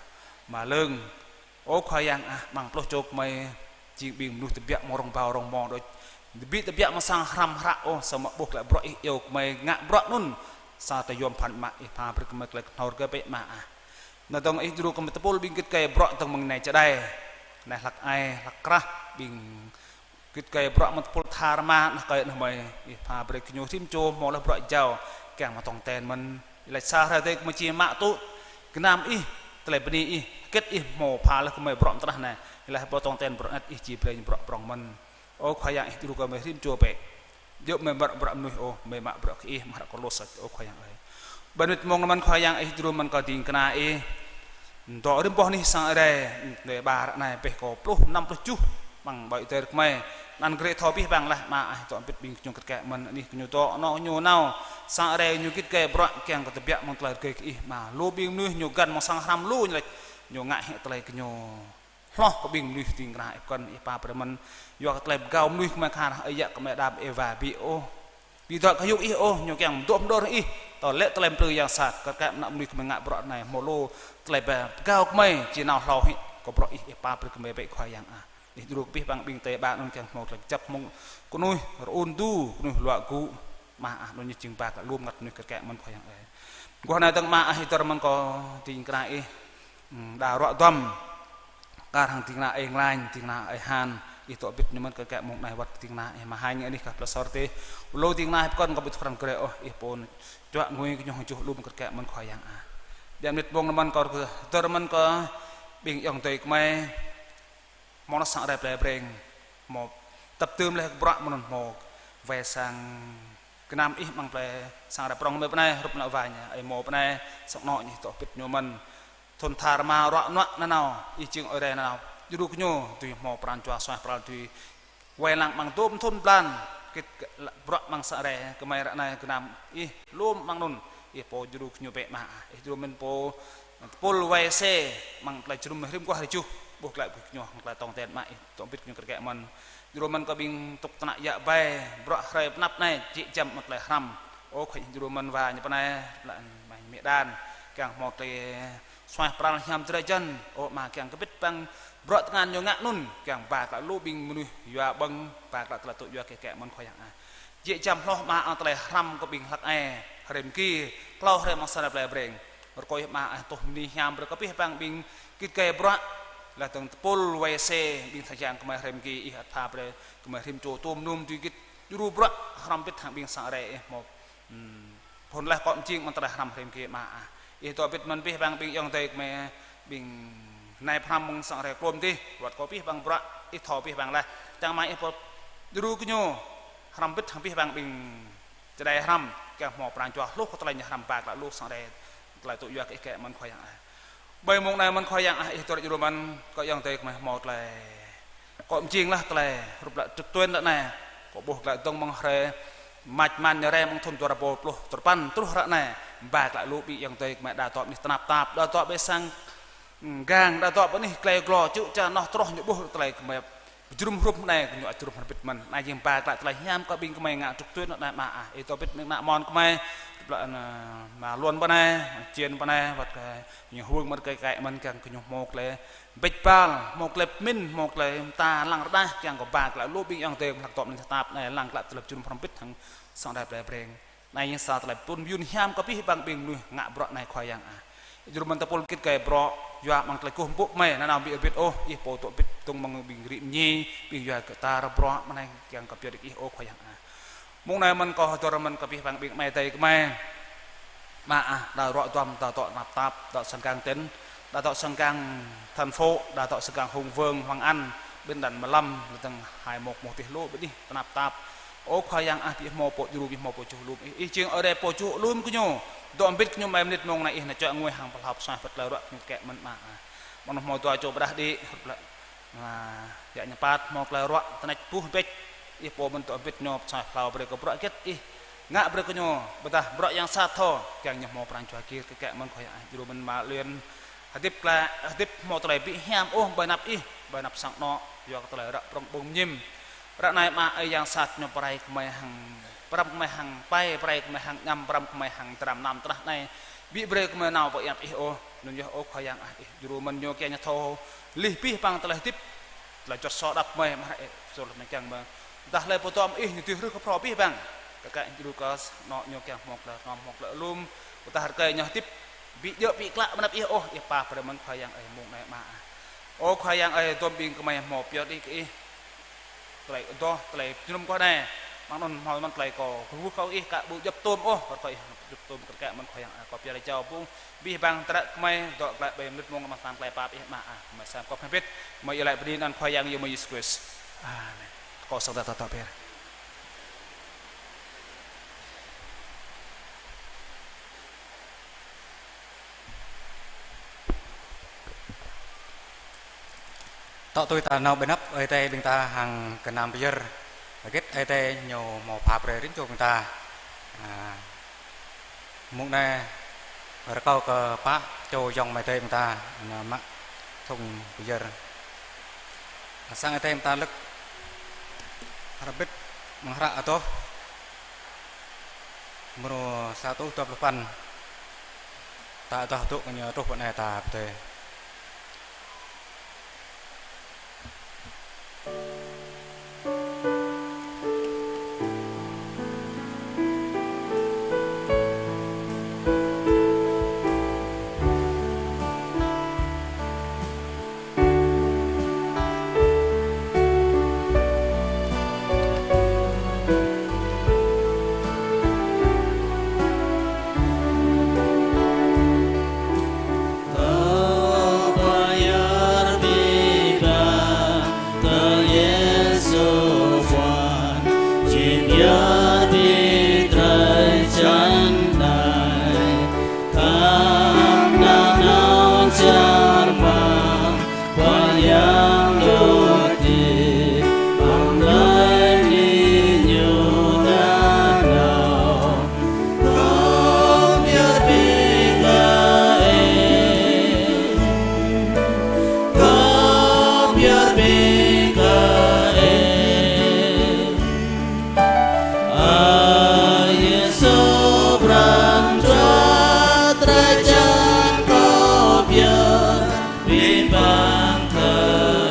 mă Lơ̆ng. Ơ Khua Yang ah, amăng pluh čô kơmơi jing ƀing mơnuih tơbiă mơ̆ng rŏng ƀâo rŏng mơ̆ng đôč. Tơbiă tơbiă mơ̆ng sang hrăm hră ôh, samơ̆ ƀuh tơlơi bruă ih iâu kơmơi ngă bruă anŭn. Sa tơyom phan mă ih pha brơi kơmơi tơlơi kơhnâo rơgơi bĕ Ama ah. Anai dơ̆ng ih djru kơmơi tơpul ƀing git gai bruă dơ̆ng mơ̆ng anai čơđai. Anai hlăk ai, hlăk krah ƀing git gai bruă mơ̆ng tơpul tha rơma anăp kơi anŭn mơi, ih pha brơi kơ ñu rĭm čô hmâo laih bruă jao, kiăng mă tong ten mơ̆n. Ih laĭ sa hrơi tê kơmơi či mă tŭ gơnam ih, tơlơi bơni ih, hơget ih hmâo pha laih kơmơi bruă mơ̆ng tơnah anai. Ih laĭ pô tong ten bruă anet ih či brơi ñu bruă prŏng mơ̆n. Ơ Khua Yang ih djru kơ mơi rĭm čô bĕ. Djơ̆ mơi mă bruă mơnuih ôh, mơi mă bruă kơ ih, mă hră Kôlôs, ơ Khua Yang ơi. Ƀơi mơnit mông anŭn mơ̆n Khua Yang ih djru mơ̆n kơ ding kơna ih. Dŏ rĭm boh anih sang Ơi Adai, anai ƀă ră anai pĕh kơ pluh năm pluh tơjuh, amăng ƀơi Ơi Adai kơmơi. Anăn grê thâo abih bang laih, Ama ah, dŏ hơbĭt ƀing kơñung kơt kĕ mơ̆n anih kơñu dŏ, anŏ ñu nao. Sang Ơi Adai ñu git gai bruă kiăng kơ tơbiă mơ̆ng tơlơi rơgơi kơ ih, Ama. Lu ƀing mơnuih ñu găn mơ̆ng sang hrăm lu ñu laĭ, ñu ngă hĭ tơlơi kơ ñu hloh kơ ƀing mơnuih ding kơna ih pơkŏn, ih pap brơi mơ̆n. Yua kơ tơlơi pơgao mơnuih kơmơi khar, ơi yă kơmơi Adam Êwa ƀu ôh. Ƀu dŏ kơ yŭ ih ôh, ñu kiăng mơdŏ mơdơr ih, tơl lĕ tơlơi plư yang sat, kơ kĕ mơnă mơnuih kơmơi ngă bruă anai, hmâo lu tơlơi pơgao kơmơi, či nao hlâo hĭ, kơ bruă ih, ih pap brơi kơmơi bĕ Khua Yang ah. Ih djru kơ abih bang ƀing tê ƀă anŭn kiăng hmâo tơlơi kơjăp mơ̆ng kơnuih rơun du, kơnuih luă gŭ, Ama ah, anŭn ñu jing ba kơ lŏm ngăt mơnuih kơt kĕ mơ̆n Khua Yang ơi. Guah anai dơ̆ng Ama ah, ih dơr mơ̆n kơ ding kơna ih. Hmm, đa ruă duăm. Kar hăng ding kơna ih Nglañ, ding kơna ih Han, ih dŏ hơbĭt ñu mơ̆n kơt kĕ mơ̆ng anai wơ̆t ding kơna ih Mahañ anih kah Pla Sor tê. Lu ding kơna ih pơkŏn kơ ƀu thâo krăn grê ôh, ih pô čuă ngui kơ ñu hăng čuh lŏm kơt kĕ mơ̆n Khua Yang ah. Biă mơnit mông anŭn mơ̆n kâo dơr mơ̆n kơ ƀing ayŏng adơi kơmơi. Hmâo nao sang rai plei Breng, hmâo tơpơdơm laih kơ bruă mơ̆n anŭn hmâo wai sang gơnam ih amăng plei sang rai prŏng mơi pơ anai, hrup ană wa ñu, ơi Mô pơ anai, sang anŏ ñu dŏ hơbĭt ñu mơ̆n. Thŭn tha rơma ruă nuă nanao, ih jing Ơi Adai nanao, djru kơ ñu, dưi hmâo pran jua suaih pral dưi wai lăng amăng dôm thŭn blan, git bruă amăng sang rai, kơmơi ră anai gơnam ih lŏm amăng anŭn, ih pô djru kơ ñu bĕ Ama ah, ih djru mơ̆n pô tơpul wai se, amăng tơlơi jơnum rĭm guah rơjuh, ƀuh glaĭ ƀuh kơ ñu, amăng tơlơi tong ten Ama ih, dŏ hơbĭt kơ ñu kơt kĕ mơ̆n. Djru mơ̆n kơ ƀing tŭk tơnă yă bai, bruă hrơi pơanăp anai, jĕ jăm amăng tơlơi hrăm. Ơ Khua Yang djru mơ̆n wa ñu pơ anai, lăng mơi mĕ đan, kiăng hmâo tơlơi suaih pral hiam drơi jăn, ơ Ama kiăng kơ abih bang bruă tơngan ñu ngă anŭn, kiăng ba glaĭ lu ƀing mơnuih yua ƀơ̆ng, ba glaĭ tơlơi tŭ yua kĕ kĕ mơ̆n Khua Yang ah. Jĕ jăm hloh Ama ah tơlơi hrăm kơ ƀing hlăk ai, hrơi mơgi, klâo hrơi amăng sang rai plei Breng. Rơkơi Ama ah tuh bơni hiam brơi kơ abih bang ƀing git gai bruă, laih dơ̆ng tơpul wai se, ƀing tha yang kơmơi hrơi mơgi ih ăt pha brơi kơmơi rĭm čô tôm num dưi git djru bruă, hrŏm hơbĭt hăng ƀing sang rai ih hmâo, hmm, phŭn laih akŏ mơjing amăng tơlơi hrăm hrơi mơgi Ama ah. Ih dŏ hơbĭt mơ̆n abih bang ƀing ayŏng adơi kơmơi, ƀing nai pơhrăm amăng sang rai klôm dih, wơ̆t kơ abih bang bruă, ih thâo abih bang laih. Čang Ama ih pô djru kơ ñu, hrŏm hơbĭt hăng abih bang ƀing čơđai hrăm, kiăng hmâo pran jua hluh kơ tơlơi ñu hrăm ba glaĭ lu sang rai, tơlơi tŭ yua kĕ kĕ mơ̆n Khua Yang ah. Ƀơi mông anai mơ̆n Khua Yang ah, ih dŏ djru mơ̆n, kơ ayŏng adơi kơmơi hmâo tơlơi akŏ mơjing laih tơlơi hrup lă trực tuyến lă anai. Kơ ƀuh glaĭ dơ̆ng mơ̆ng hrơi maj man ñu rai mơ̆ng thŭn dua rơbâo pluh duapăn truh ră anai, ba glaĭ lu ƀing ayŏng adơi kơmơi đa dŏ anih tơnap tap, đa dŏ ƀơi sang Gang đa dŏ pơ anih tơlơi glô čư̆ ča noh troh ñu ƀuh tơlơi kơmơi pơjrŭm hrup anai, kơ ñu ăt jrŭm hrŏm bĭt mơ̆n. Anai jing ba klă tơlơi hiam kơ ƀing kơmơi ngă truh tui anŭn anai mă ah. Ih dŏ bĭt mơ̆ng ană mon kơmơi, hrup lă ană mă Luan pơ anai, mă Čiên pơ anai, wăt kơ ñu hwưng mơ̆n kơ kĕ mơ̆n kiăng kơ ñu hmâo tơlơi bĕč bal, hmâo tơlơi pơmĭn, hmâo tơlơi mơta lăng rơđah, kiăng kơ ba klă lu ƀing ayŏng adơi hlak dŏ mơ̆ng tơnap anai lăng klă tơlơi pơjrŭm hrŏm bĭt hăng sang Ơi Adai plei Breng. Anai jing sa tơlơi pơtrun mơyun hiam kơ abih bang ƀing mơnuih ngă bruă anai Khua Yang ah. Jrŭm mơ̆n tơpul git gai bruă, yua mơ̆ng tơlơi kơkuh pơpŭ kơmơi, nanao ƀu hơbĭt ôh, ih pô dŏ bĭt tŭng mơ̆ng ƀing rĭ mơñi, ƀing yua kơ tar bruă mơ̆n anai kiăng kơ pioh đĭ kơ ih ơ Khua Yang ah. Mông anai mơ̆n kâo hơdơr mơ̆n kơ abih bang ƀing amai adơi kơmơi. Mă ah, đa ruă duăm, đa dŏ tơnap tap, đa dŏ sang gang tỉnh, đa dŏ sang gang thành phố, đa dŏ sang gang hùng vương, Hoàng Anh, ƀing đăn mlam, lơ tơ̆ng hai mông mông tih lu ƀing anih tơnap tap. Ơ Khua Yang ah, ih hmâo pô djru, ih hmâo pô čuh lum, ih, ih jing Ơi Adai pô čuh lum kơ ñu. Dŏ mbĭt kơ ñu amai mơnit mông anai ih nao čuă ngui hăng pơhlao pơsuaih pơtlơi ruă kơ ñu kĕ mơ̆n mă ah. Mơ̆n hmâo dua čô pơrah đĭ, hrup lă Mă, yă ñu păt hmâo tơlơi ruă tơnĕč puh bĕč. Ih pô mơ̆n dŏ bĭt ñu pơsuaih pơhlao brơi kơ bruă hơget ih ngă brơi kơ ñu. Ƀôdah bruă yang sat thâo, kiăng ñu hmâo pran jua gir kơ kĕ mơ̆n Khua Yang ah. Jrŭm mơ̆n mă Luan hơdip klă, hơdip hmâo tơlơi ƀu hiam ôh ƀơi anăp ih, ƀơi anăp sang anŏ, yua kơ tơlơi răk prŏng ƀơ̆ng mơñim. Ră anai mă ơi yang sat ñu pơrai kơmơi hăng, pơrăm kơmơi hăng pai, pơrai kơmơi hăng añăm, pơrăm kơmơi hăng dram nam tơnah anai. Ƀu brơi kơmơi nao pơ anăp ih ôh, anŭn yơh ơ Khua Yang ah, ih jrŭm mơ̆n ñu kiăng ñu thâo lih abih bang tơlơi hơdip, tơlơi juăt sô đăp mơi mă rai, sô lăp mơi kiăng mơ̆. Dah lĕ pơtô mơ̆ ih ñu tui hrih kơ phrâo abih bang. Kơ kĕ jrŭm kơ anŏ ñu kiăng hmâo tơlơi hrom hmâo tơlơi lum. Dah rơkơi ñu hơdip, ƀu djơ̆ ƀu klă ƀơi anăp ih ôh, ih pap brơi mơ̆n Khua Yang ơi mông anai mă ah. Ơ Khua Yang ơi, dôm ƀing kơmơi hmâo pioh đĭ kơ ih tơlơi adoh, tơlơi jrŭm kơ anai. Mơ̆ng anŭn hmâo mơ̆n tơlơi kâo kơkuh kơ ih kơ ƀu djŏp tôm ôh, kơ ih djŏp tôm kơ kĕ mơ̆n Khua Yang ah, kâo pioh đĭ jao ƀu abih bang tơlơi kơmơi, dŏ klă ƀơi mơnit mông amăng sang tơlơi pap ih mă ah. Kơmơi sam kơ hrŏm bĭt, kơmơi iâu laĭ bơni anăn Khua Yang Yêsu Krist. Amen. Kâo sang ta tơtŏ pơr. Tŏ tui ta nao ƀơi anăp Ơi Adai ƀing ta hăng gơnam pơyơr. Hơget Ơi Adai ñu hmâo pha brơi rĭm čô ƀing ta. A, mông anai rơkâo kơ pă čô ayŏng amai adơi ƀing ta, ană mă thŭng pơyơr. Sang Ơi Adai ƀing ta lơ̆k hră bĭt mơ̆ng hră adoh mrô sa rơtuh dua pluh păn. Ta adoh dŏ kơ ñu truh pơ anai ta pơdơi. Kâo pơyơr abih bang kơ Yêsu Khua, jing yơh abih drơi jăn anai. Khăp nanao čar mơ̆ng Khua Yang đôč đĭ, amăng tơlơi anai ñu nanao. Khăp yơh abih kơ ih, khăp yơh abih kơ ih. Ơ Yêsu, pran jua drơi jăn kâo pơyơr abih bang kơ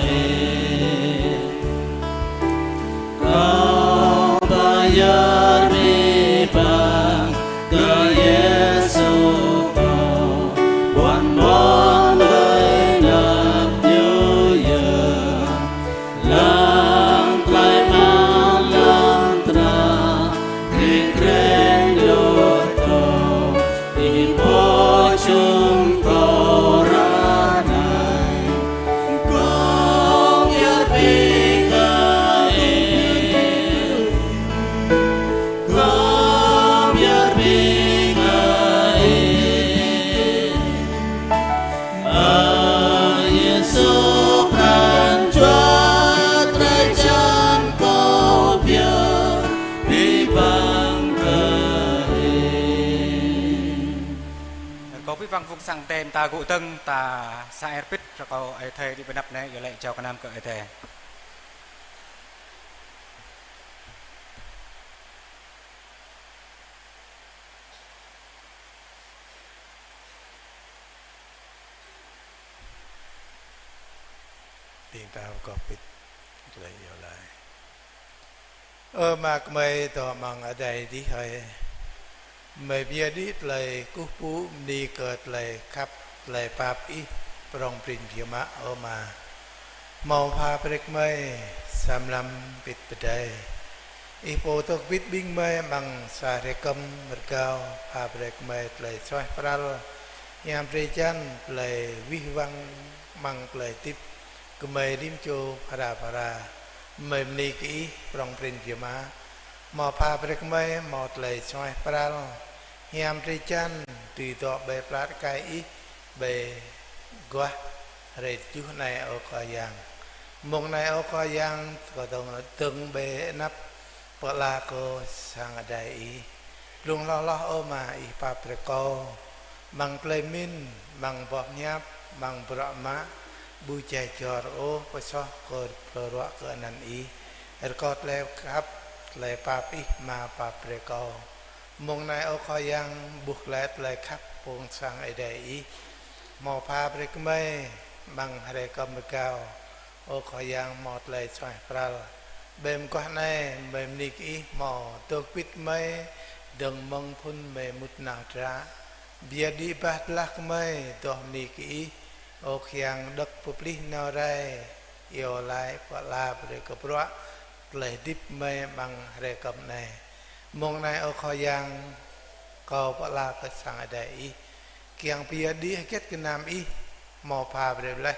Ih. Kâo pơyơr abih bang kơ Yêsu kâo, ƀuăn ƀôn tơlơi anăp Ñu yơh. Lăng tơlơi mơak lŏn tơnah, Abih bang phung sang Ơi Adai ta gŭ dơ̆ng, ta sa er bit rơkâo Ơi Adai đĭ pơ anăp anai, iâu laĭ jao gơnam kơ Ơi Adai. Ƀing ta pơgop bit tơlơi iâu laĭ. Ơ Ama gơmơi dŏ amăng adai adih hơi. Gơmơi pơyơr đĭ tơlơi kơkuh pơpŭ bơni kơ tơlơi khăp, tơlơi pap Ih prŏng prin biă mă, ơ Ama. Hmâo pha brơi kơ gơmơi sa mlam bit pơdai. Ih pô dŏ bit ƀing gơmơi amăng sa hrơi kơm rơgao, pha brơi kơ gơmơi tơlơi suaih pral, hiam drơi jăn, tơlơi wih wăng amăng tơlơi hơdip gơmơi rĭm čô phara phara. Gơmơi bơni kơ Ih prŏng prin biă mă. Hmâo pha brơi kơ gơmơi hmâo tơlơi suaih pral, hiam drơi jăn, dưi dŏ ƀơi plă tơkai Ih, ƀơi aguah hrơi tơjuh anai, ơ Khua Yang. Mông anai, ơ Khua Yang, kâo dơ̆ng, dơ̆ng ƀơi anăp pơala kơ sang adai Ih. Blung hloh hloh, ơ Ama, Ih pap brơi kâo amăng tơlơi pơmĭn, amăng boh pơhiăp, amăng bruă mă, ƀu djai jor ôh, pơsoh kơ bruă kơ anăn Ih. Rơkâo tơlơi khăp, tơlơi pap Ih, Ama, pap brơi kâo. Mông anai, ơ Khua Yang, ƀuh glaĭ tơlơi khăp phung sang Ơi Adai Ih. Hmâo pha brơi kơ gơmơi amăng hrơi kơm rơgao, ơ Khua Yang, hmâo tơlơi suaih pral. Ƀơi mơguah anai, gơmơi bơni kơ Ih hmâo dŏ bit gơmơi dơ̆ng mơ̆ng phŭn gơmơi mŭt nao dra. Pơyơr đĭ bah tơlơi gơmơi dŏ bơni kơ Ih, ơ Khua Yang, đŏk pơplih nao rai, iâu laĭ pơala brơi kơ bruă tơlơi hơdip gơmơi amăng hrơi kơm anai. Mông anai, ơ Khua Yang, kâo pơala kơ sang adai Ih, kiăng pơyơr đĭ hơget gơnam Ih hmâo pha brơi laih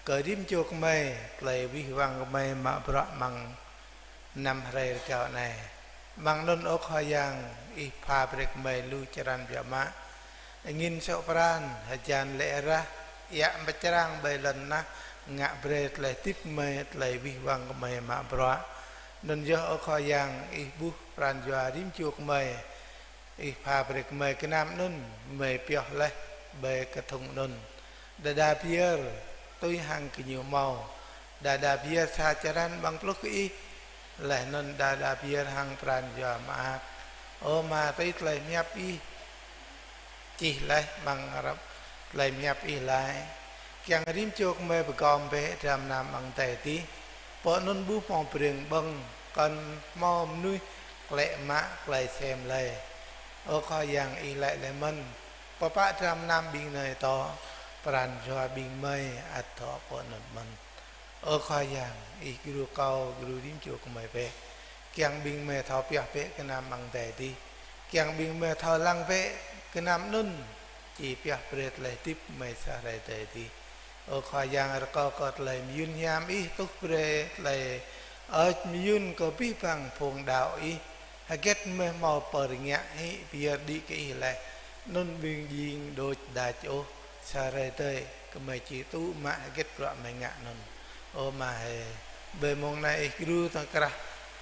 kơ rĭm čô gơmơi, tơlơi wih wăng gơmơi mă bruă amăng năm hrơi rơgao anai. Amăng anŭn, ơ Khua Yang, Ih pha brơi kơ gơmơi lu črăn biă mă. Angĭn sŏk pran, hơjan lê̆ rah, iă pơčrang ƀơi lŏn tơnah, ngă brơi tơlơi hơdip gơmơi, tơlơi wih wăng gơmơi mă bruă. Anŭn yơh, ơ Khua Yang, Ih ƀuh pran jua rĭm čô gơmơi. Ih pha brơi kơ gơmơi gơnam anŭn, gơmơi pioh laih ƀơi kơthŭng anŭn. Đơđa pơyơr tui hăng gơñu hmâo. Đơđa pơyơr sa črăn amăng pluh kơ Ih. Laih anŭn đơđa pơyơr hăng pran jua mơak. Ơ Ama, tui tơlơi pơhiăp Ih čih laih amăng hră, tơlơi pơhiăp Ih laĭ: Kiăng rĭm čô gơmơi pơgom bĕ dram gơnam amăng adai adih. Pơ anŭn ƀu hmâo brêng ƀơ̆ng, kŏn hmâo mơnuih klĕ mă tơlơi sem lơi. Ơ Khua Yang, Ih laĭ laih mơ̆n: Pơpă dram gơnam ƀing nai tŏ, pran jua ƀing gơmơi ăt dŏ pơ anŭn mơ̆n. Ơ Khua Yang, Ih gru kâo, gru rĭm čô gơmơi bĕ. Kiăng ƀing gơmơi thâo pioh bĕ gơnam amăng adai adih. Kiăng ƀing gơmơi thâo lăng bĕ gơnam anŭn či pioh brơi tơlơi hơdip gơmơi sa hrơi adai adih. Ơ Khua Yang, rơkâo kơ tơlơi mơyŭn hiam Ih tuh brơi tơlơi hơơč mơyŭn kơ abih bang phung đaŏ Ih. Hơget gơmơi hmâo pơrơngiă hĭ pơyơr đĭ kơ Ih laih, anŭn ƀing jing đôč đač ôh, sa hrơi adai gơmơi či tŭ mă hơget bruă gơmơi ngă anŭn. Ơ Ama hơi, ƀơi mông anai Ih gru tơkrah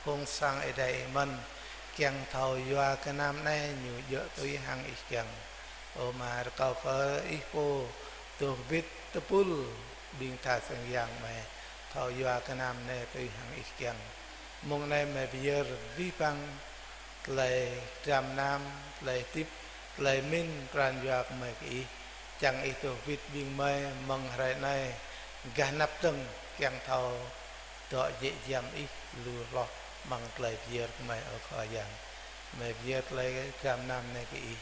phung sang Ơi Adai Ih mơ̆n, kiăng thâo yua gơnam anai ñu djơ̆ tui hăng Ih kiăng. Ơ Ama, rơkâo kơ Ih pô dŏ bit tơpul ƀing tha sang Yang Gơmơi, thâo yua gơnam anai tui hăng Ih kiăng. Mông anai gơmơi pơyơr abih bang tơlơi dram gơnam, tơlơi hơdip, tơlơi pơmĭn pran jua gơmơi kơ Ih, čang Ih dŏ bit ƀing gơmơi mơ̆ng hrơi anai gah anăp dơ̆ng, kiăng thâo dŏ jĕ giăm Ih lu hloh amăng tơlơi pơyơr gơmơi, ơ Khua Yang. Gơmơi pơyơr tơlơi dram gơnam anai kơ Ih.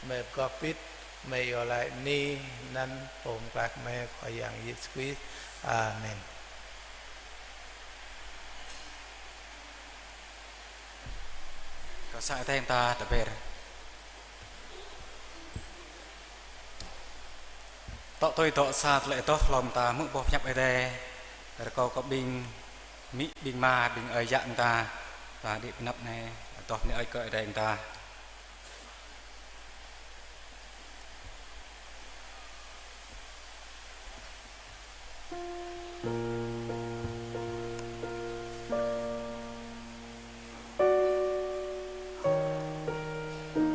Gơmơi pơgop bit, gơmơi iâu laĭ bơni anăn Pô Pơklaih gơmơi, Khua Yang Yêsu Krist. Amen. Kơ sang Ơi Adai ta tơber. Tŏ tui dŏ sa tơlơi adoh hlŏng ta hmư̆ boh hiăp Ơi Adai. Rơkâo kơ ƀing amĭ, ƀing ama, ƀing ơi yă ta, ta đĭ pơ anăp anai, adoh bơni ơi kơ Ơi Adai ta.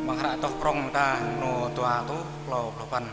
Mă Hră Tơlơi Prŏng ta, mrô dua rơtuh klâo pluh păn.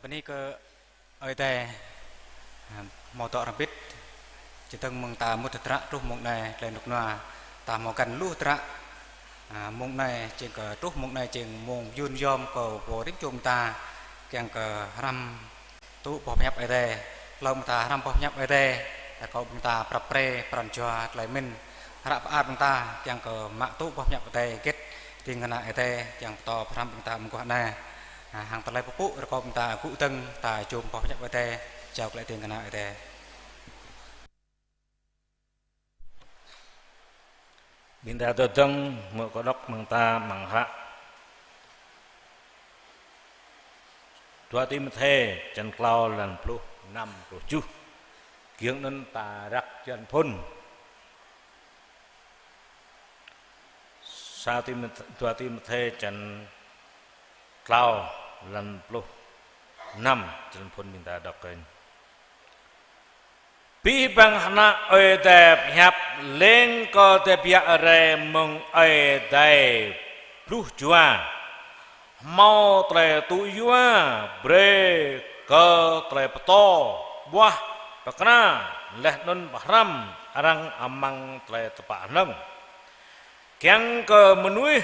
Bơni kơ Ơi Adai, a, hmâo dŏ hrŏm hơbĭt, čơdơ̆ng mơ̆ng ta mŭt hơdră truh mông anai tơlơi rơnŭk rơnua, ta hmâo găn lu hơdră, a, mông anai jing kơ truh mông anai jing mông yun yom kơ pô rĭm čô ƀing ta, kiăng kơ hrăm tŭ boh pơhiăp Ơi Adai, hlâo mơ̆ng ta hrăm boh pơhiăp Ơi Adai, rơkâo ƀing ta prăp pre pran jua tơlơi mĭn, hră pơar ƀing ta, kiăng kơ mă tŭ boh pơhiăp Ơi Adai, hơget ding kơna Ơi Adai, kiăng pơtô pơhrăm ƀing ta mơguah anai. A, hăng tơlơi pơpŭ rơkâo ƀing ta gŭ dơ̆ng, ta jum boh pơhiăp Ơi Adai, jao glaĭ ding kơna Ơi Adai. Ƀing ta dŏ dơ̆ng, hmư̆ kâo đŏk mơ̆ng ta amăng hră Dua Timôthê črăn klâo, lan pluh năm, pluh tơjuh. Giŏng anŭn ta răk črăn phŭn. Sa Timôthê, Dua Timôthê črăn klâo, lan pluh năm, črăn phŭn ƀing ta đŏk kơnh. Abih bang hră Ơi Adai pơhiăp leng kơ tơbiă rai mơ̆ng Ơi Adai bluh jua, hmâo tơlơi tŭ yua brơi kơ tơlơi pơtô, ƀuah, pơkra, laih anŭn pơhrăm arăng amăng tơlơi tơpă hơnơ̆ng. Kiăng kơ mơnuih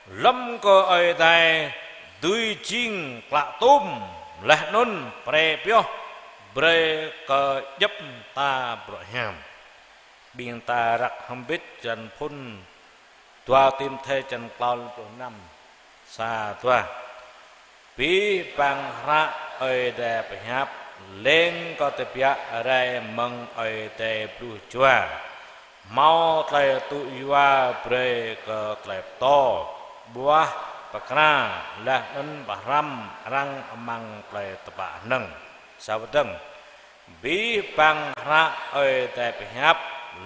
lŏm kơ Ơi Adai dưi jing klă tôm, laih anŭn pre pioh brơi kơ djŏp ta bruă hiam. Ƀing ta răk hơbĭt črăn phŭn Dua Timôthê črăn klâo, lan pluh năm. Sa, dua. Abih bang hră Ơi Adai pơhiăp leng kơ tơbiă rai mơ̆ng Ơi Adai bluh jua, hmâo tơlơi tŭ yua brơi kơ tơlơi pơtô, ƀuah, pơkra, laih anŭn pơhrăm arăng amăng tơlơi tơpă hơnơ̆ng. Sa wơ̆t dơ̆ng. Abih bang hră Ơi Adai pơhiăp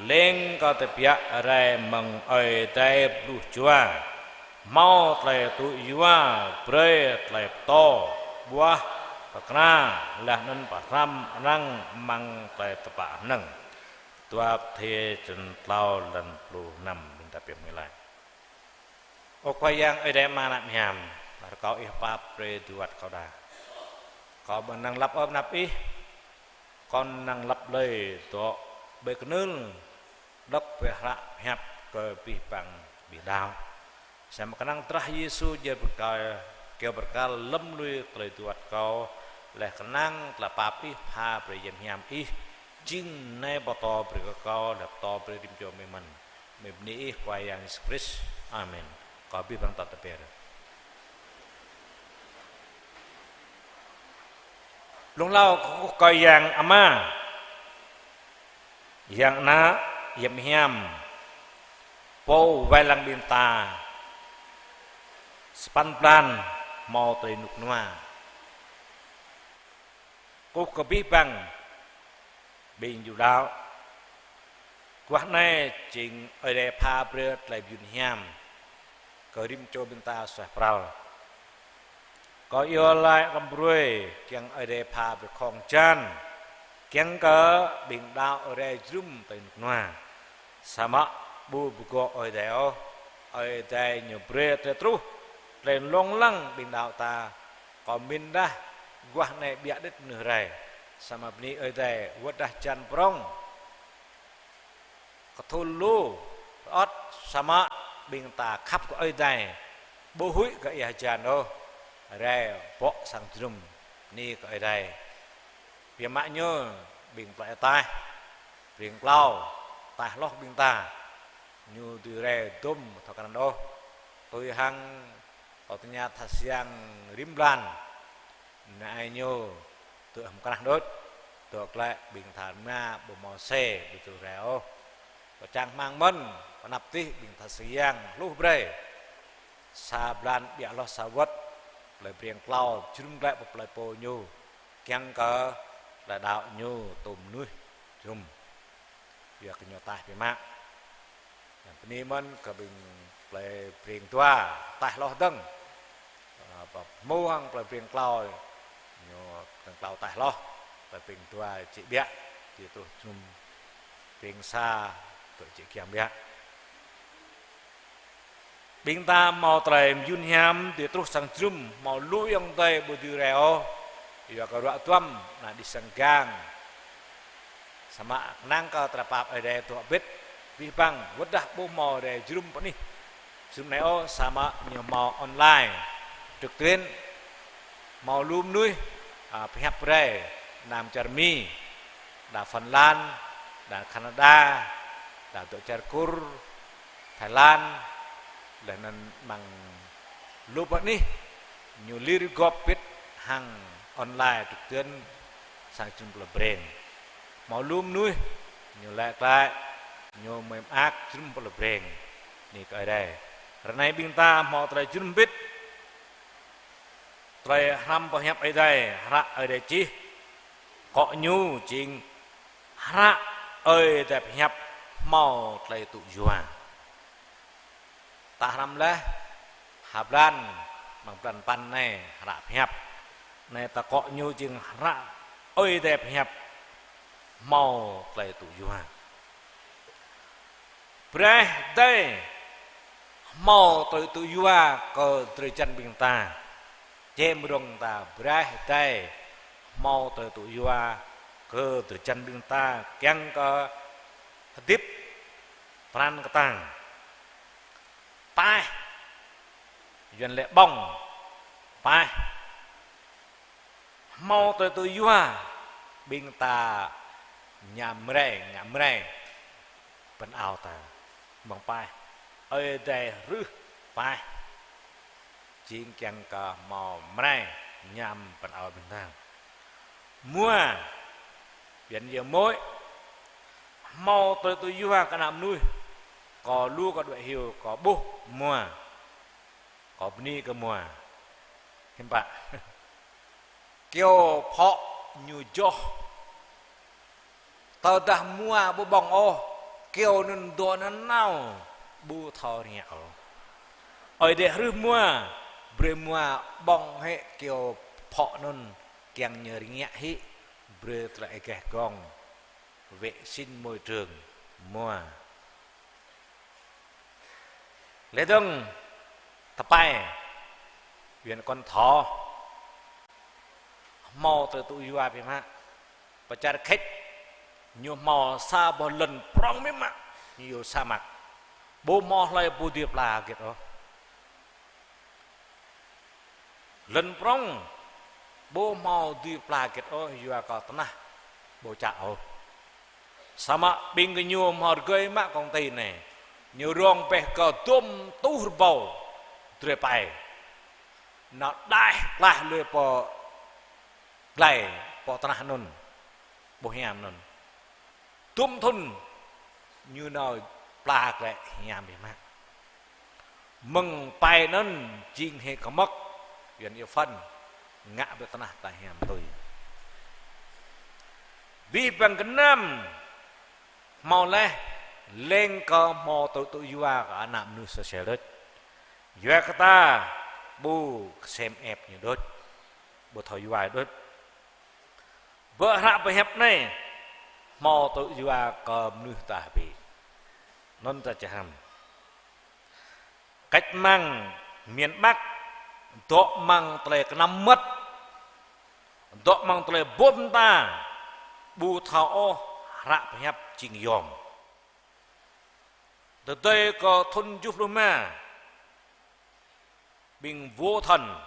leng kơ tơbiă rai mơ̆ng Ơi Adai bluh jua, hmâo tơlơi tŭ yua brơi tơlơi pơtô, ƀuah, pơkra, laih anŭn pơhrăm arăng amăng tơlơi tơpă hơnơ̆ng. Dua Timôthê črăn klâo, lan pluh năm, ƀing ta pioh mơ̆ng laih. Ơ Khua Yang Ơi Adai Ama ană mơhiam, rơkâo Ih pap brơi tui wơ̆t kâo đa. Kâo ƀu năng lăp ôh pơ anăp Ih, kâo năng lăp lơi dŏ ƀơi kơnưl đŏk ƀơi hră pơhiăp kơ abih bang ƀing đaŏ. Samơ̆ kơnang drah Yêsu jing bơrkal, kơyâo bơrkal lơ̆m lui tơlơi tui wơ̆t kâo, laih kơnang tơlơi pap Ih pha brơi Yang Hiam Ih, jing nai pơtô brơi kơ kâo, laih pơtô brơi rĭm čô mơi mơ̆n. Mơi bơni Ih Khua Yang Yêsu Krist. Amen. Kâo abih bang ta tơpĕr. Blung hlâo kơ Yang Ama, Yang Ană, Yang Hiam, Pô wai lăng ƀing ta, sapăn blan hmâo tơlơi rơnŭk rơnua. Kơkuh kơ abih bang ƀing Yuđa. Guah anai jing Ơi Adai pha brơi tơlơi mơyun hiam kơ rĭm čô ƀing ta suaih pral. Kâo iâu laĭ răm brơi kiăng Ơi Adai pha brơi khŏng jăn, kiăng kơ ƀing đaŏ rai jơnum tơlơi rơnŭk rơnua. Samơ̆ ƀu bơgŏ Ơi Adai ôh, Ơi Adai Ñu brơi tơlơi truh, tơlơi lông lăng ƀing đaŏ ta. Kâo mĭn dah guah anai ƀiă đĕt mơnuih rai. Samơ̆ bơni Ơi Adai, wơ̆t dah jăn prŏng kơthul lu rơŏt, samơ̆ ƀing ta khăp kơ Ơi Adai, ƀu huĭ kơ ia hơjan ôh, rai bŏ sang jơnum. Bơni kơ Ơi Adai. Biă mă ñu ƀing plơi ataih, Breng Klâo, ataih hloh ƀing ta, ñu dưi rai dŏm thâo krăn ôh. Tui hăng kâo tơña tha siang rĭm blan, nai ñu tŭ hăm krah đôč, tŭ klĕ ƀing tha rơma ƀu hmâo xe ƀu tŭ rai ôh. Kâo čang rơmang mơ̆n, pơ anăp tih ƀing tha siang hluh brơi. Sa blan ƀiă hloh sa wơ̆t, plơi Breng Klâo jơnum glaĭ pơ plơi pô ñu, kiăng kơ plơi đaŏ ñu tŭ mơnuih jơnum. Yua kơ ñu ataih biă mă. Bơni mơ̆n kơ ƀing plơi Breng Dua, ataih hloh dơ̆ng. Ơ, pơ hmâo hăng plơi Breng Klâo, ñu Breng Klâo ataih hloh, plơi Breng Dua čih biă, či truh jơnum Breng Sa, tŭ čih kiăng biă. Ƀing ta hmâo tơlơi mơyun hiam dưi truh sang jơnum, hmâo lu ayŏng adơi ƀu dưi rai ôh. Yua kơ ruă duăm, anai đih sang gang. Samơ̆ kơnang kơ tơlơi pap Ơi Adai dŏ bĭt, abih bang, wơ̆t dah ƀu hmâo rai jơnum pơ anih. Jơnum anai ôh, samơ̆ ñu hmâo online, trực tuyến. Hmâo lu mơnuih, a, pơhiăp rai, anăm čar Mi, đa Phần Lan, đa Canada, đa dŏ čar Kur, Thái Lan, laih anŭn amăng lu pơ anih, ñu lir gŏp bĭt hăng online trực tuyến sang jơnum plơi Breng. Hmâo lu mơnuih, ñu laĭ glaĭ, ñu mơak jơnum plơi Breng. Bơni kơ Ơi Adai. Ră anai ƀing ta hmâo tơlơi jơnum bĭt. Tơlơi hrăm pơhiăp Ơi Adai, hră Ơi Adai čih. Akŏ ñu jing hră Ơi Adai pơhiăp hmâo tơlơi tŭ yua. Ta hrăm laih, ha blan, amăng blan păn anai, hră pơhiăp. Anai ta akŏ ñu jing hră Ơi Adai pơhiăp hmâo tơlơi tŭ yua. Brơi Ơi Adai hmâo tơlơi tŭ yua kơ drơi jăn ƀing ta. Čem rông ta brơi Ơi Adai hmâo tơlơi tŭ yua kơ drơi jăn ƀing ta kiăng kơ hơdip pran kơtang. Paih, Yuan laĭ ƀơ̆ng, paih. Hmâo tơlơi tŭ yua, ƀing ta ñam mrai, ngă mrai, pơnao ta. Mơ̆ng paih, Ơi Adai hrưh paih. Jing kiăng kơ hmâo mrai, ñam pơnao ƀing ta. Mua, Yuan yơh môi. Hmâo tơlơi tŭ yua kơ ană mơnuih. Kâo lu kơ đuaĭ hyu, kâo ƀuh mua. Kâo bơni kơ mua. Hiư̆m pă? Kyâo phŏ ñu joh. Tơdah mua ƀu ƀơ̆ng ôh, kyâo anŭn dŏ nanao, ƀu thâo rơngiă ôh. Ơi Adai hrưh mua, brơi mua ƀơ̆ng hĭ kyâo phŏ anŭn, kiăng ñu rơngiă hĭ, brơi tơlơi gah gŏng, vệ sinh môi trường, mua. Lĕ dơ̆ng, tơpai, Yuan kŏn thâo, hmâo tơlơi tŭ yua biă mă. Pơ čar Khĕč, ñu hmâo sa boh lŏn prŏng biă mă, ñu iâu sa măk. Ƀu hmâo hlơi ƀu dưi pla hơget ôh. Lŏn prŏng, ƀu hmâo dưi pla hơget ôh, yua kơ tơnah ƀu čă ôh. Samơ̆ ƀing gơñu hmâo rơgơi mă công ty anai. Ñu rông bĕ kơ dôm tuh rơbâo drơi pai. Nao đaih klaih lui pơ glai, pơ tơnah anŭn. Ƀu hiam anŭn. Dôm thŭn ñu nao pla glaĭ hiam biă mă. Mơ̆ng pai anŭn jing hĭ kơmơ̆k, Yuan iâu phân, ngă brơi tơnah ta hiam tui. Abih bang gơnam hmâo laih, leng kơ hmâo tơlơi tŭ yua kơ ană mơnuih sơsel đôč. Yua kơ ta ƀu kơsem ĕp ñu đôč, ƀu thâo yua đôč. Bơ hră pơhiăp anai, hmâo tơlơi yua kơ mơnuih ta hơbĭ. Anŭn ta čih hrăm. Cách mạng miền Bắc, dŏ amăng tơlơi kơnăm mơmŏt, dŏ amăng tơlơi bum ta, ƀu thâo ôh hră pơhiăp jing yom. Tơdơi kơ thŭn tơjuh pluh rơma, ƀing vô thần,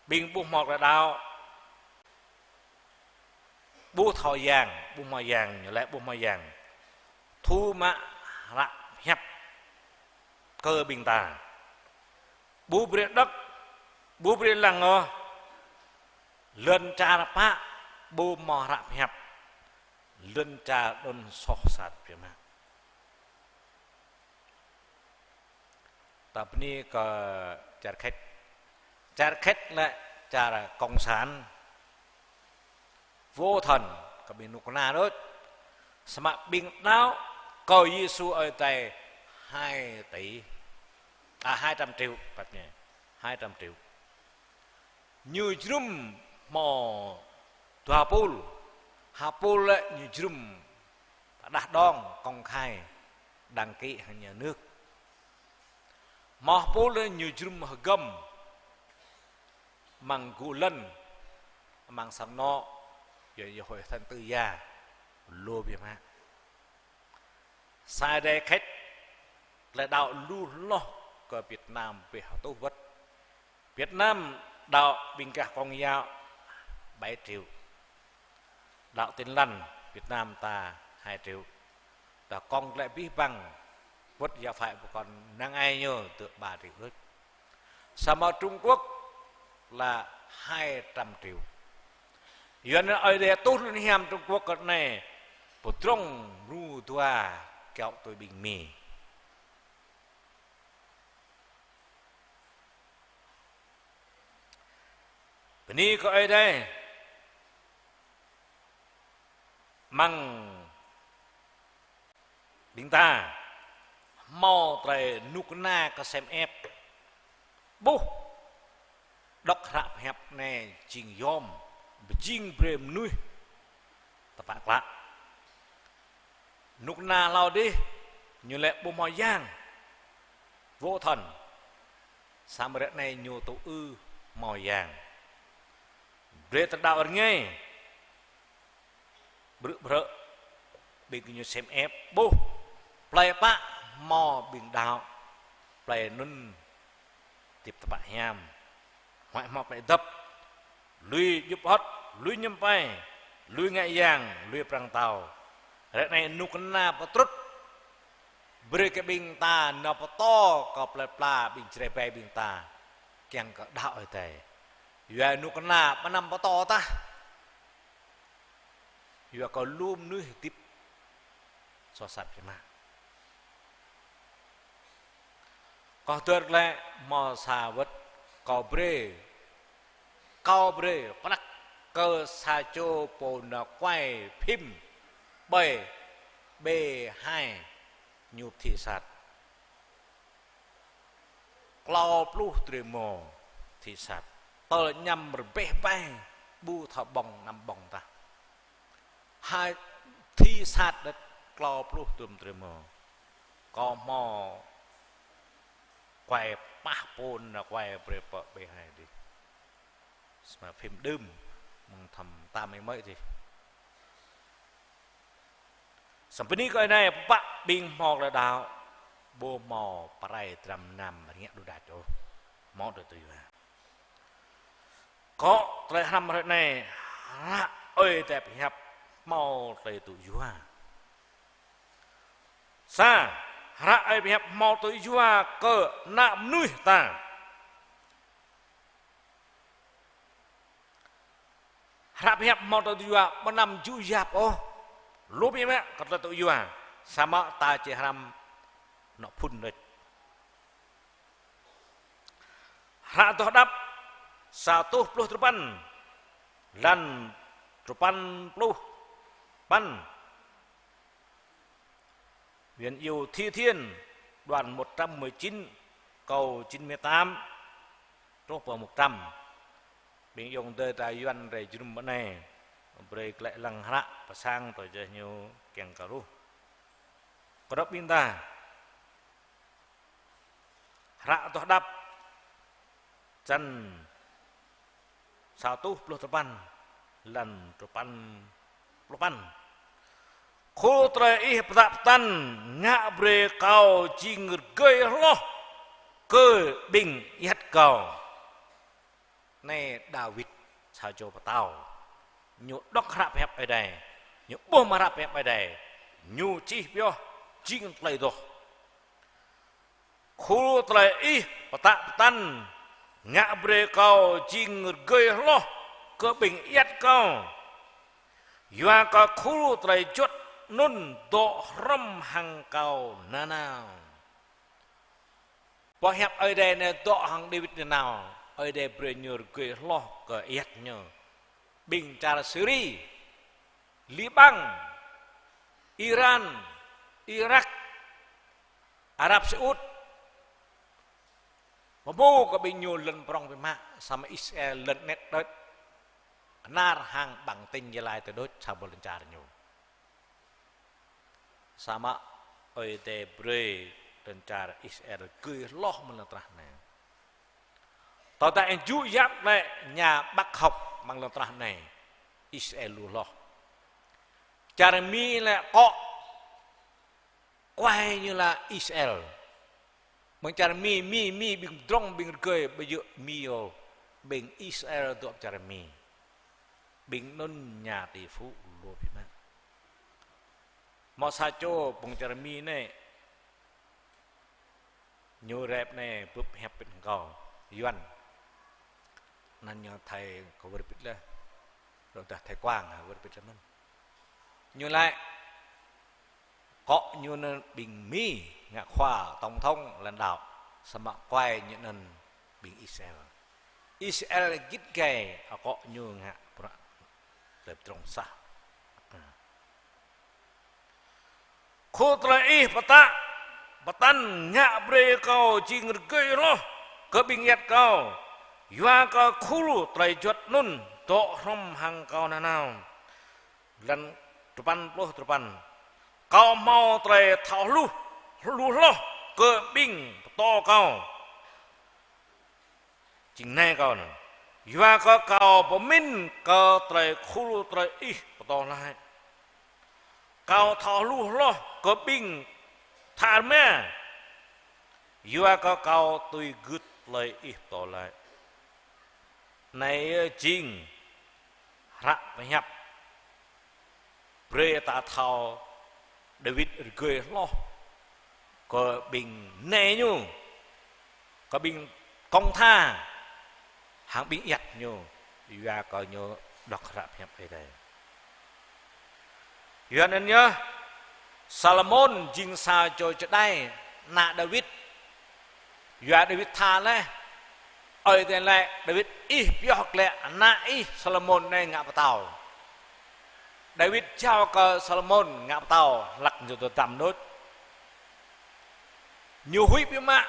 ƀing ƀu hmâo tơlơi đaŏ, ƀu thâo yang, ƀu hmâo yang, ñu laĭ ƀu hmâo yang. Thu mă hră hiăp kơ ƀing ta. Ƀu brơi đŏk, ƀu brơi lăng ôh. Lŏn čar pă ƀu hmâo hră hiăp. Lŏn čar anŭn soh sat biă mă. Ta bơni kơ čar Khĕč. Čar Khĕč lĕ čar cộng sản. Vô thần, kơ ƀing kơnuk kơna đôč. Samơ̆ ƀing đaŏ kơ Yêsu Ơi Adai hai tỷ. À, hai trăm triệu, pap ñu. Hai trăm triệu. Ñu jơnum hmâo dua pul. Ha pul lĕ ñu jơnum ta đah đong công khai đăng ký hăng nhà nước. Hmâo ha pul lĕ ñu jơnum hơgŏm amăng gŭ lŏn Amăng sang anŏ, yua, yua Hội Thánh Tư Gia, lu biă mă. Sa Ơi Adai khĕt, tơlơi đaŏ lu hloh kơ Việt Nam pơhơtuh wơ̆t. Việt Nam đaŏ ƀing gah Công giáo bảy triệu. Đaŏ Tin Lành Việt Nam ta hai triệu. Đaŏ kông tơlơi abih bang wơ̆t giáo phái pơkŏn năng ai ñu tơ ba triệu đôč. Samơ̆ Trung Quốc là hai trăm triệu. Yua anŭn Ơi Adai tuh lŏn hiam Trung Quốc kơ anai pơdrŏng mrô dua kiaŏ tui ƀing Mi. Bơni kơ Ơi Adai. Amăng ƀing ta hmâo tơlơi kơnuk kơna kơ sem ĕp. Ƀuh, đŏk hră pơhiăp anai jing yom, pơjing brơi mơnuih tơpă klă. Kơnuk kơna hlâo adih, ñu lĕ ƀu hmâo yang. Vô thần. Samơ̆ ră anai ñu tŭ ư hmâo yang. Brơi tơlơi đaŏ rơngai. Brư̆ brơ̆, ƀing gơñu sem ĕp ƀuh, plơi pă hmâo ƀing đaŏ, plơi anŭn hơdip tơpă hiam, huăi hmâo klĕ dăp, lui djŭp hŏt, lui ñăm pai, lui ngă yang, lui prăng tao. Ră anai kơnuk kơna pơtrŭt, brơi kơ ƀing ta nao pơtô kơ plơi pla ƀing Jrai ƀai ƀing ta, kiăng kơ đaŏ Ơi Adai. Yua kơnuk kơna pơanăm pơtô tah. Yua kơ lu mơnuih hơdip soh sat biă mă. Kâo hơdơr glaĭ hmâo sa wơ̆t kâo brơi, kâo brơi prăk kơ sa čô pô nao quay phim ƀơi B hai ñu pơthĭ sat. Klâo pluh drơi rơmô pơthĭ sat. Tơl añăm rơbeh ƀai, ƀu thâo ƀơ̆ng anăm ƀơ̆ng tah. Hai pơthĭ sat đĕt klâo pluh drơi rơmô. Kâo hmâo quay pah pôn nao quay brơi pơ B hai adih. Samơ̆ phim đưm, mơ̆ng thăm tam ih mơi adih. Samơ̆ bơni kơ Ơi Adai, pơpă ƀing hmâo tơlơi đaŏ, ƀu hmâo pơrai dram mơnam rơngiă đôč đač ôh. Hmâo tơlơi tŭ yua. Akŏ tơlơi hrăm hrơi anai, hră Ơi Adai pơhiăp hmâo tơlơi tŭ yua. Sa, hră Ơi pơhiăp hmâo tơlơi tŭ yua kơ ană mơnuih ta. Hră pơhiăp hmâo tơlơi tŭ yua, ƀu anăm djŭ yap ôh. Lu biă mă kơ tơlơi tŭ yua. Samơ̆ ta či hrăm anŏ phŭn đôč. Hră Adoh Đăp sa rơtuh pluh duapăn, lăn duapăn pluh păn. Hmâo Thi Thiên, đoạn một trăm mười chín, câu chín mươi tám truh pơ một trăm. Ƀing ayŏng adơi ta Yuan rai jơnum ƀơi anai, brơi glaĭ lăng hră pơ sang tơjuh ñu kiăng kơ ruh. Kơdŏp ƀing ta. Hră Adoh Đăp, čăn sa rơtuh pluh duapăn, lăn duapăn pluh păn. Khul tơlơi ih pơtă pơtăn ngă brơi kâo jing rơgơi hloh kơ ƀing ayăt kâo. Anai Dawid sa čô pơtao. Ñu đŏk hră pơhiăp Ơi Adai. Ñu ƀuh mă hră pơhiăp Ơi Adai. Ñu čih pioh jing tơlơi adoh. Khul tơlơi ih pơtă pơtăn ngă brơi kâo jing rơgơi hloh kơ ƀing ayăt kâo. Yua kơ khul tơlơi juăt anŭn dŏ hrŏm hăng kâo nanao. Boh hiăp Ơi Adai anai dŏ hăng Dawid nanao. Ơi Adai brơi ñu rơgơi hloh kơ ayăt ñu. Ƀing čar Syria, Liban, Iran, Irak, Arab Saudi. Pơmô kơ ƀing ñu lŏn prŏng biă mă, samơ̆ Israel lŏn anet đôč. Kơnar hăng ƀăng tĭng Gia Lai tơ đôč sa boh lŏn čar ñu. Samơ̆ Ơi Adai brơi lŏn čar Israel rơgơi hloh mơ̆ng lŏn tơnah anai. Tơdah ih djŭ yap lĕ nhà bác học amăng lŏn tơnah anai, Israel lu hloh. Čar Mi lĕ akŏ, kuai ñu lĕ Israel. Mơ̆ng čar Mi, Mi, Mi, ƀing pơdrŏng, ƀing rơgơi, ƀu djơ̆ Mi ôh, ƀing Israel dŏ čar Mi. Ƀing anŭn ñu tĭ pơpŭ lu biă mă. Hmâo sa čô pô čar Mi anai, ñu rep anai bưp hiăp pit hăng kâo, Yuan. Anăn ñu Thái, kâo wơr bĭt laih. Rơ̆ tah Thái Quang, wơr bĭt laih mơ̆n. Ñu laĭ, akŏ ñu anŭn ƀing Mi ngă khua tổng thống lãnh đạo, samơ̆ kuai ñu anŭn ƀing Israel. Israel git gai, akŏ ñu ngă bruă tơlơi pơdrŏng sah. Khul tơlơi ih pơtă pơtăn ngă brơi kâo jing rơgơi hloh kơ ƀing ayăt kâo, yua kơ khul tơlơi juăt anŭn dŏ hrŏm hăng kâo nanao. Lăn tơpăn pluh tơpăn. Kâo hmâo tơlơi thâo hluh, hluh hloh kơ ƀing pơtô kâo. Jing nai kâo anŭn. Yua kơ kâo pơmĭn kơ tơlơi khul tơlơi ih pơtô laĭ. Kâo thâo hluh hloh kơ ƀing tha rơma. Yua kơ kâo tui gưt tơlơi ih pơtô laĭ. Anai jing hră pơhiăp brơi ta thâo Dawid rơgơi hloh kơ ƀing nai ñu, kơ ƀing kông tha, hăng ƀing ayăt ñu, yua kơ ñu đŏk hră pơhiăp Ơi Adai. Yua anŭn yơh, Salômôn jing sa čô čơđai ană Dawid. Yua Dawid tha laih, Ơi Adai laĭ Dawid: Ih pioh glaĭ ană ih Salômôn anai ngă pơtao. Dawid jao kơ Salômôn ngă pơtao, hlăk ñu tơdăm đôč. Ñu huĭ biă mă,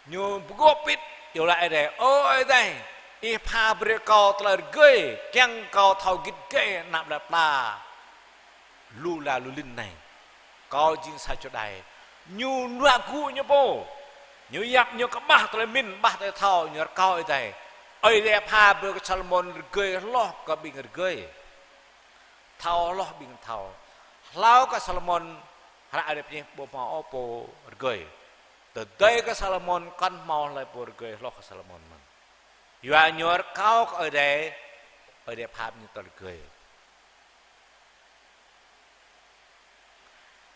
ñu pơgop pit, iâu laĭ Ơi Adai: Ơ Ơi Adai, ih pha brơi kâo tơlơi rơgơi, kiăng kâo thâo git gai ană plơi pla lu ala lu lin anai. Kâo jing sa čô čơđai. Ñu luă gŭ ñu pô. Ñu yap ñu kơƀah tơlơi mĭn, kơƀah tơlơi thâo, ñu rơkâo Ơi Adai. Ơi Adai pha brơi kơ Salômôn rơgơi hloh kơ ƀing rơgơi, thâo hloh ƀing thâo. Hlâo kơ Salômôn hră Ơi Adai pơñeh ƀu hmâo ôh pô rơgơi. Tơdơi kơ Salômôn kŏn hmâo hlơi pô rơgơi hloh kơ Salômôn mơ̆n. Yua ñu rơkâo kơ Ơi Adai, Ơi Adai pha ñu tơlơi rơgơi.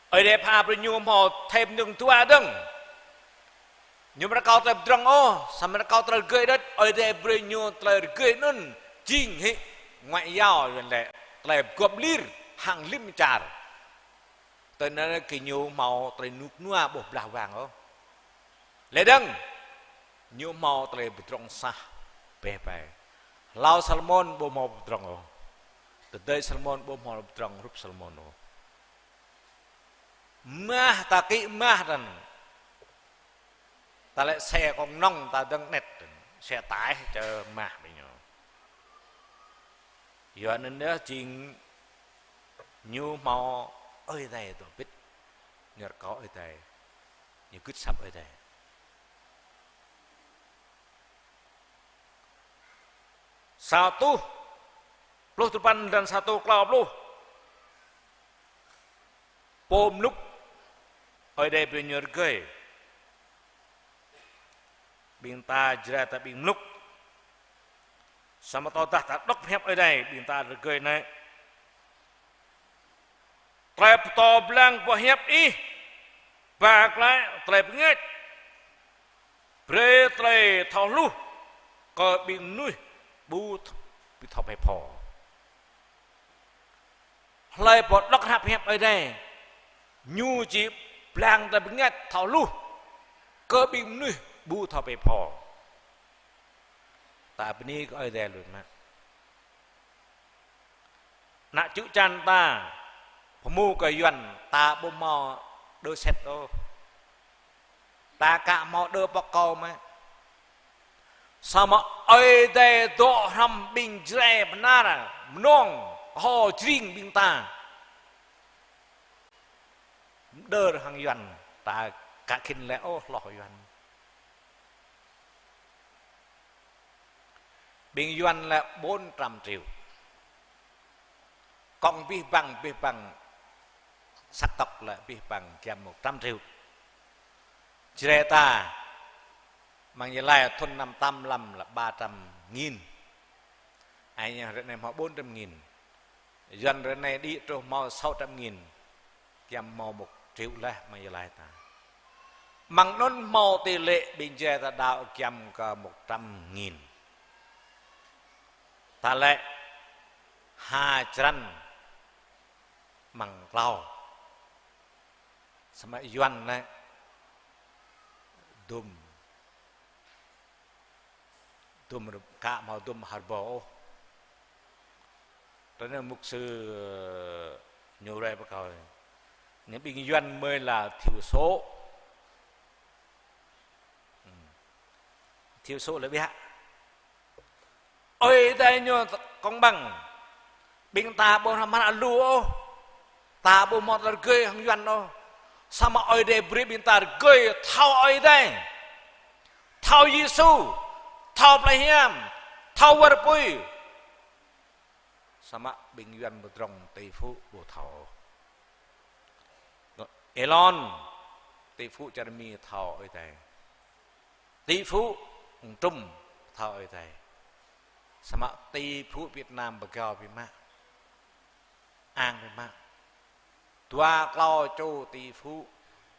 Ơi Adai pha brơi ñu hmâo thêm mơnơ̆ng dua dơ̆ng. Ñu ƀu rơkâo tơlơi pơdrŏng ôh, samơ̆ rơkâo tơlơi rơgơi đôč, Ơi Adai brơi ñu tơlơi rơgơi anŭn jing hĭ ngoại giao, Yuan laĭ tơlơi pơgop lir hăng lĭm čar. Tơl anŭn kơ ñu hmâo tơlơi rơnŭk rơnua ƀu blah wang ôh. Lĕ dơ̆ng, ñu hmâo tơlơi pơdrŏng sah bĕ bĕ. Hlâo Salômôn ƀu hmâo pơdrŏng ôh. Tơdơi Salômôn ƀu hmâo pơdrŏng hrup Salômôn ôh. Mah ta kĭ mah anŭn. Ta lĕ xe công nông ta dơ̆ng anet, xe tải čơ mah ƀing ñu. Yua anŭn yơh jing ñu hmâo Ơi Adai dŏ pĭt, ñu rơkâo Ơi Adai, ñu gưt asăp Ơi Adai. Sa rơtuh pluh tơpăn lăn sa rơtuh klâo pluh. Pô mluk, Ơi Adai brơi ñu rơgơi. Ƀing ta Jrai ta ƀing mluk. Samơ̆ tơdah ta đŏk hiăp Ơi Adai, ƀing ta rơgơi anai. Tơlơi pơtô blang boh hiăp ih ba glaĭ tơlơi bơngač, brơi tơlơi thâo hluh kơ ƀing mơnuih ƀu th-, ƀu thâo pơpho. Hlơi pô đŏk hră pơhiăp Ơi Adai, ñu či blang tơlơi bơngač thâo hluh kơ ƀing mơnuih ƀu thâo pơpho. Ta bơni kơ Ơi Adai lui mă. Ană čư̆ čan ta, pơhmu kơ Yuan, ta ƀu hmâo đơ sĕt ôh. Ta ka hmâo đơ pơkâo mơ̆. Samơ̆ Ơi Adai dŏ hrŏm ƀing Jrai pơnar, mơnong, kơho jring ƀing ta. Đơ hăng Yuan, ta ka khĭn lĕ ôh hloh Yuan. Ƀing Yuan lĕ bốn trăm triệu. Cộng abih bang, abih bang sắc tộc lĕ abih bang giăm một trăm triệu. Jrai ta, amăng Gia Lai thun năm tám lăm lĕ ba trăm nghìn. Ai ñu ră anai hmâo bốn trăm nghìn. Yuan ră anai đĭ truh hmâo sáu trăm nghìn. Giăm hmâo một triệu laih amăng Gia Lai ta. Amăng anŭn hmâo tỷ lệ ƀing Jrai ta đaŏ giăm kơ một trăm nghìn. Ta lĕ ha črăn amăng klâo. Samơ̆ Yuan lĕ dum, dum rơ̆p-, ka hmâo dum hơrbô ôh. Tơ anai mục sư ñu rai pơkŏn. Ñu ƀing Yuan mới là thiểu số. Ừm. Thiểu số lĕ biă. Ơi Adai ñu công bằng. Ƀing ta ƀu hrăm hră lu ôh. Ta ƀu hmâo tơlơi rơgơi hăng Yuan ôh. Samơ̆ Ơi Adai brơi ƀing ta rơgơi thâo Ơi Adai. Thâo Yêsu. Thâo plei hiam. Thâo wơr apui. Samơ̆ ƀing Yuan pơdrŏng tỷ phú ƀu thâo. Elon, tỷ phú čar Mi thâo Ơi Adai. Tỷ phú Trung thâo Ơi Adai. Samơ̆ tỷ phú Việt Nam pơgao biă mă. Ang biă mă. Dua klâo čô tỷ phú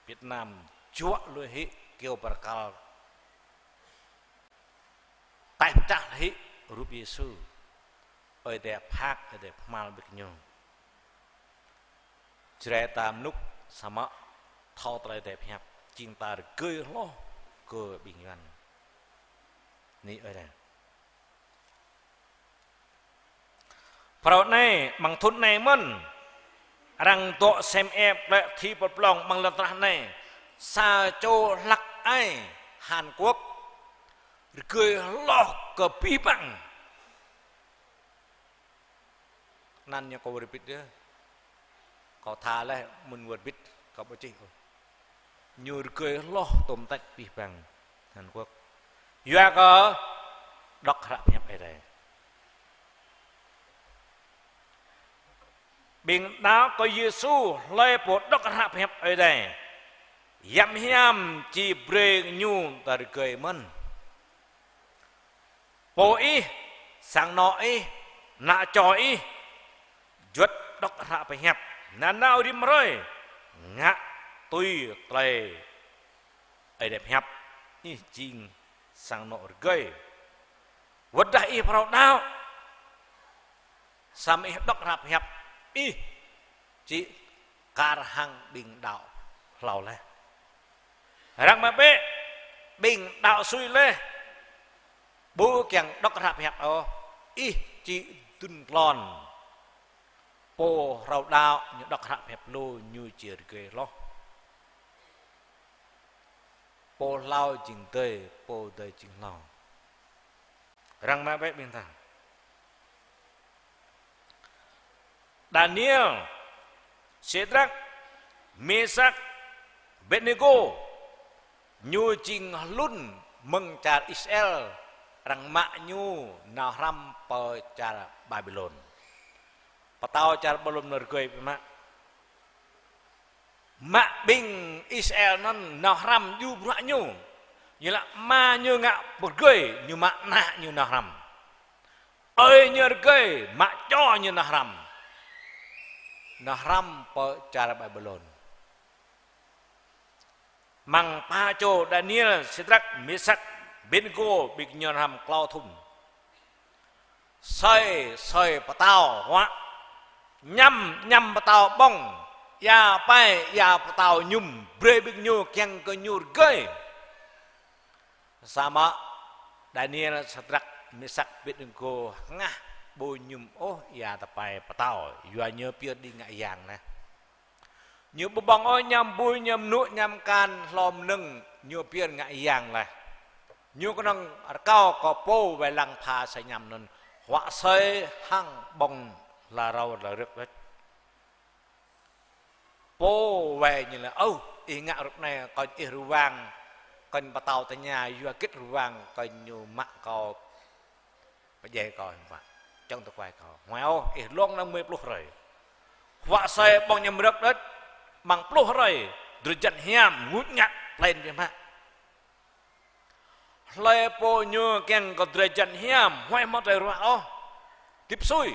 Việt Nam juă lui hĭ kơyâo bơrkal. Taih pơčah lui hĭ rup Yêsu. Ơi Adai phak, Ơi Adai pơhmal ƀing ñu. Jrai ta mơnŭk samơ̆ thâo tơlơi Ơi Adai pơhiăp, jing ta rơgơi hloh kơ ƀing Yuan. Anai Ơi Adai. Phrâo anai, amăng thun anai mơ̆n, arăng dŏ sem ĕp klĕ thi pơplông amăng lŏn tơnah anai, sa čô hlăk ai Hàn Quốc, rơgơi hloh kơ abih bang. Anăn ñu kâo wơr bĭt yơh. Kâo tha laih mơ̆n wơr bĭt kâo ƀu čih ôh. Ñu rơgơi hloh tôm tĕč abih bang Hàn Quốc. Yua kơ đŏk hră pơhiăp Ơi Adai. Ƀing đaŏ kơ Yêsu hlơi pô đŏk hră pơhiăp Ơi Adai. Yăm hiam či brơi ñu tơlơi rơgơi mơ̆n. Pô ih, sang anŏ ih, ană čô ih, juăt đŏk hră pơhiăp nanao rĭm hrơi, ngă tui tơlơi Ơi Adai pơhiăp, ih jing sang anŏ rơgơi. Wơ̆t dah ih phrâo đaŏ, samơ̆ ih đŏk hră pơhiăp, ih či kar hăng ƀing đaŏ hlâo laih. Arăng mă bĕ, ƀing đaŏ sui laih, ƀu kiăng đŏk hră pơhiăp ôh, ih či dŭn tlôn. Pô phrâo đaŏ, ñu đŏk hră pơhiăp lu, ñu či rơgơi hloh. Pô hlâo jing adơi, pô adơi jing hlâo. Arăng mă bĕ ƀing ta. Daniel, Sêdrak, Mêsak, Abêdnêgô, ñu jing hlŭn mơ̆ng čar Israel, arăng mă ñu nao hrăm pơ čar Ƀaƀilôn. Pơtao čar Ƀaƀilôn rơgơi biă mă. Mă ƀing Israel anŭn nao hrăm djru bruă ñu. Ñu laĭ ama ñu ngă pơrơgơi, ñu mă ană ñu nao hrăm. Ơi ñu rơgơi, mă čô ñu nao hrăm. Nao hrăm pơ čar Ƀaƀilôn. Amăng pă čô Daniel, Sêdrak, Mêsak, Abêdnêgô, ƀing ñu hrăm klâo thŭn. Asơi, asơi pơtao huă. Añăm, añăm pơtao ƀơ̆ng. Ia pai, ia pơtao mơñum. Brơi ƀing ñu kiăng kơ ñu rơgơi. Samơ̆ Daniel, Sêdrak, Mêsak, Abêdnêgô hơngah ƀu mơñum ôh ia tơpai pơtao. Yua ñu pơyơr đĭ ngă yang anai. Ñu ƀu ƀơ̆ng ôh añăm ƀui, añăm mơnŭ, añăm akan, hlô mơnơ̆ng, ñu pơyơr ngă yang laih. Ñu kơnơ̆ng rơkâo kơ pô wai lăng pha asơi añăm anŭn, huă asơi hăng ƀơ̆ng hla râo hla rơ̆k đôč. Pô wai ñu laĭ: Ơ, ih ngă rup anai, kơnh ih rơwang, kơnh pơtao tơña, yua hơget rơwang, kơnh ñu mă kâo pơdjai kâo hiư̆m pă, čŏng tơkuai kâo. Huai ôh, ih lông lăng mơi pluh hrơi. Huă asơi ƀơ̆ng añăm rơ̆k đôč, amăng pluh hrơi, drơi jăn hiam, ngŭt ngă, plĕn biă mă. Hlơi pô ñu kiăng kơ drơi jăn hiam, huai hmâo tơlơi ruă ôh, hơdip sui.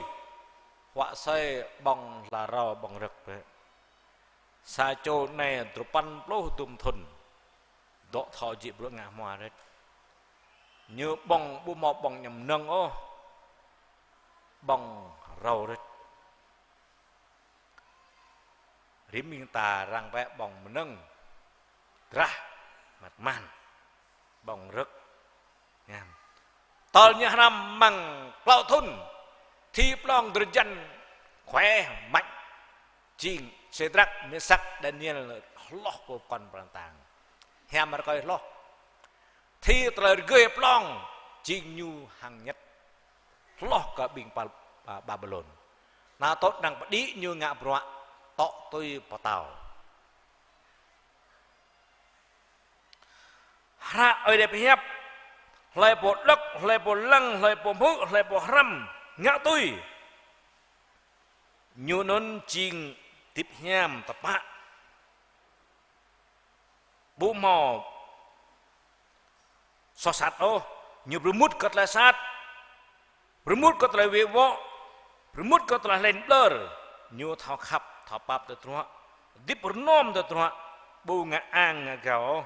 Huă asơi ƀơ̆ng hla râo ƀơ̆ng rơ̆k bĕ. Sa čô anai duapăn pluh dŭm thŭn, dŏ thâo jĕ bruă ngă hmua rĕč. Ñu ƀơ̆ng ƀu hmâo ƀơ̆ng añăm mơnơ̆ng ôh, ƀơ̆ng râo rĕč. Rĭm ƀing ta răng bĕ ƀơ̆ng mơnơ̆ng, drah, măt măn, ƀơ̆ng rơ̆k. Ngăn. Tơl ñu hrăm amăng klâo thŭn, thi plông drơi jăn khue măč jing Sêdrak, Mêsak, Daniel hloh pô pơkŏn pran tang. Hiam rơkơi hloh. Thi tơlơi rơgơi plông jing ñu hăng ñĕt hloh kơ ƀing Ba-, Ba-, Babylon. Anŭn tŏ năng pơđĭ ñu ngă bruă tŏ tui pơtao. Hră Ơi Adai pơhiăp, hlơi pô đŏk, hlơi pô lăng, hlơi pô hmư̆, hlơi pô hrăm, ngă tui, ñu anŭn jing hơdip hiam tơpă. Ƀu hmâo soh sat ôh, ñu pơrơmut kơ tơlơi sat, pơrơmut kơ tơlơi wĕ wŏ, pơrơmut kơ tơlơi hlĕn ƀlơr, ñu thâo khăp, thâo pap tơdruă, hơdip rơnŏm tơdruă, ƀu ngă ang ngă gao ôh,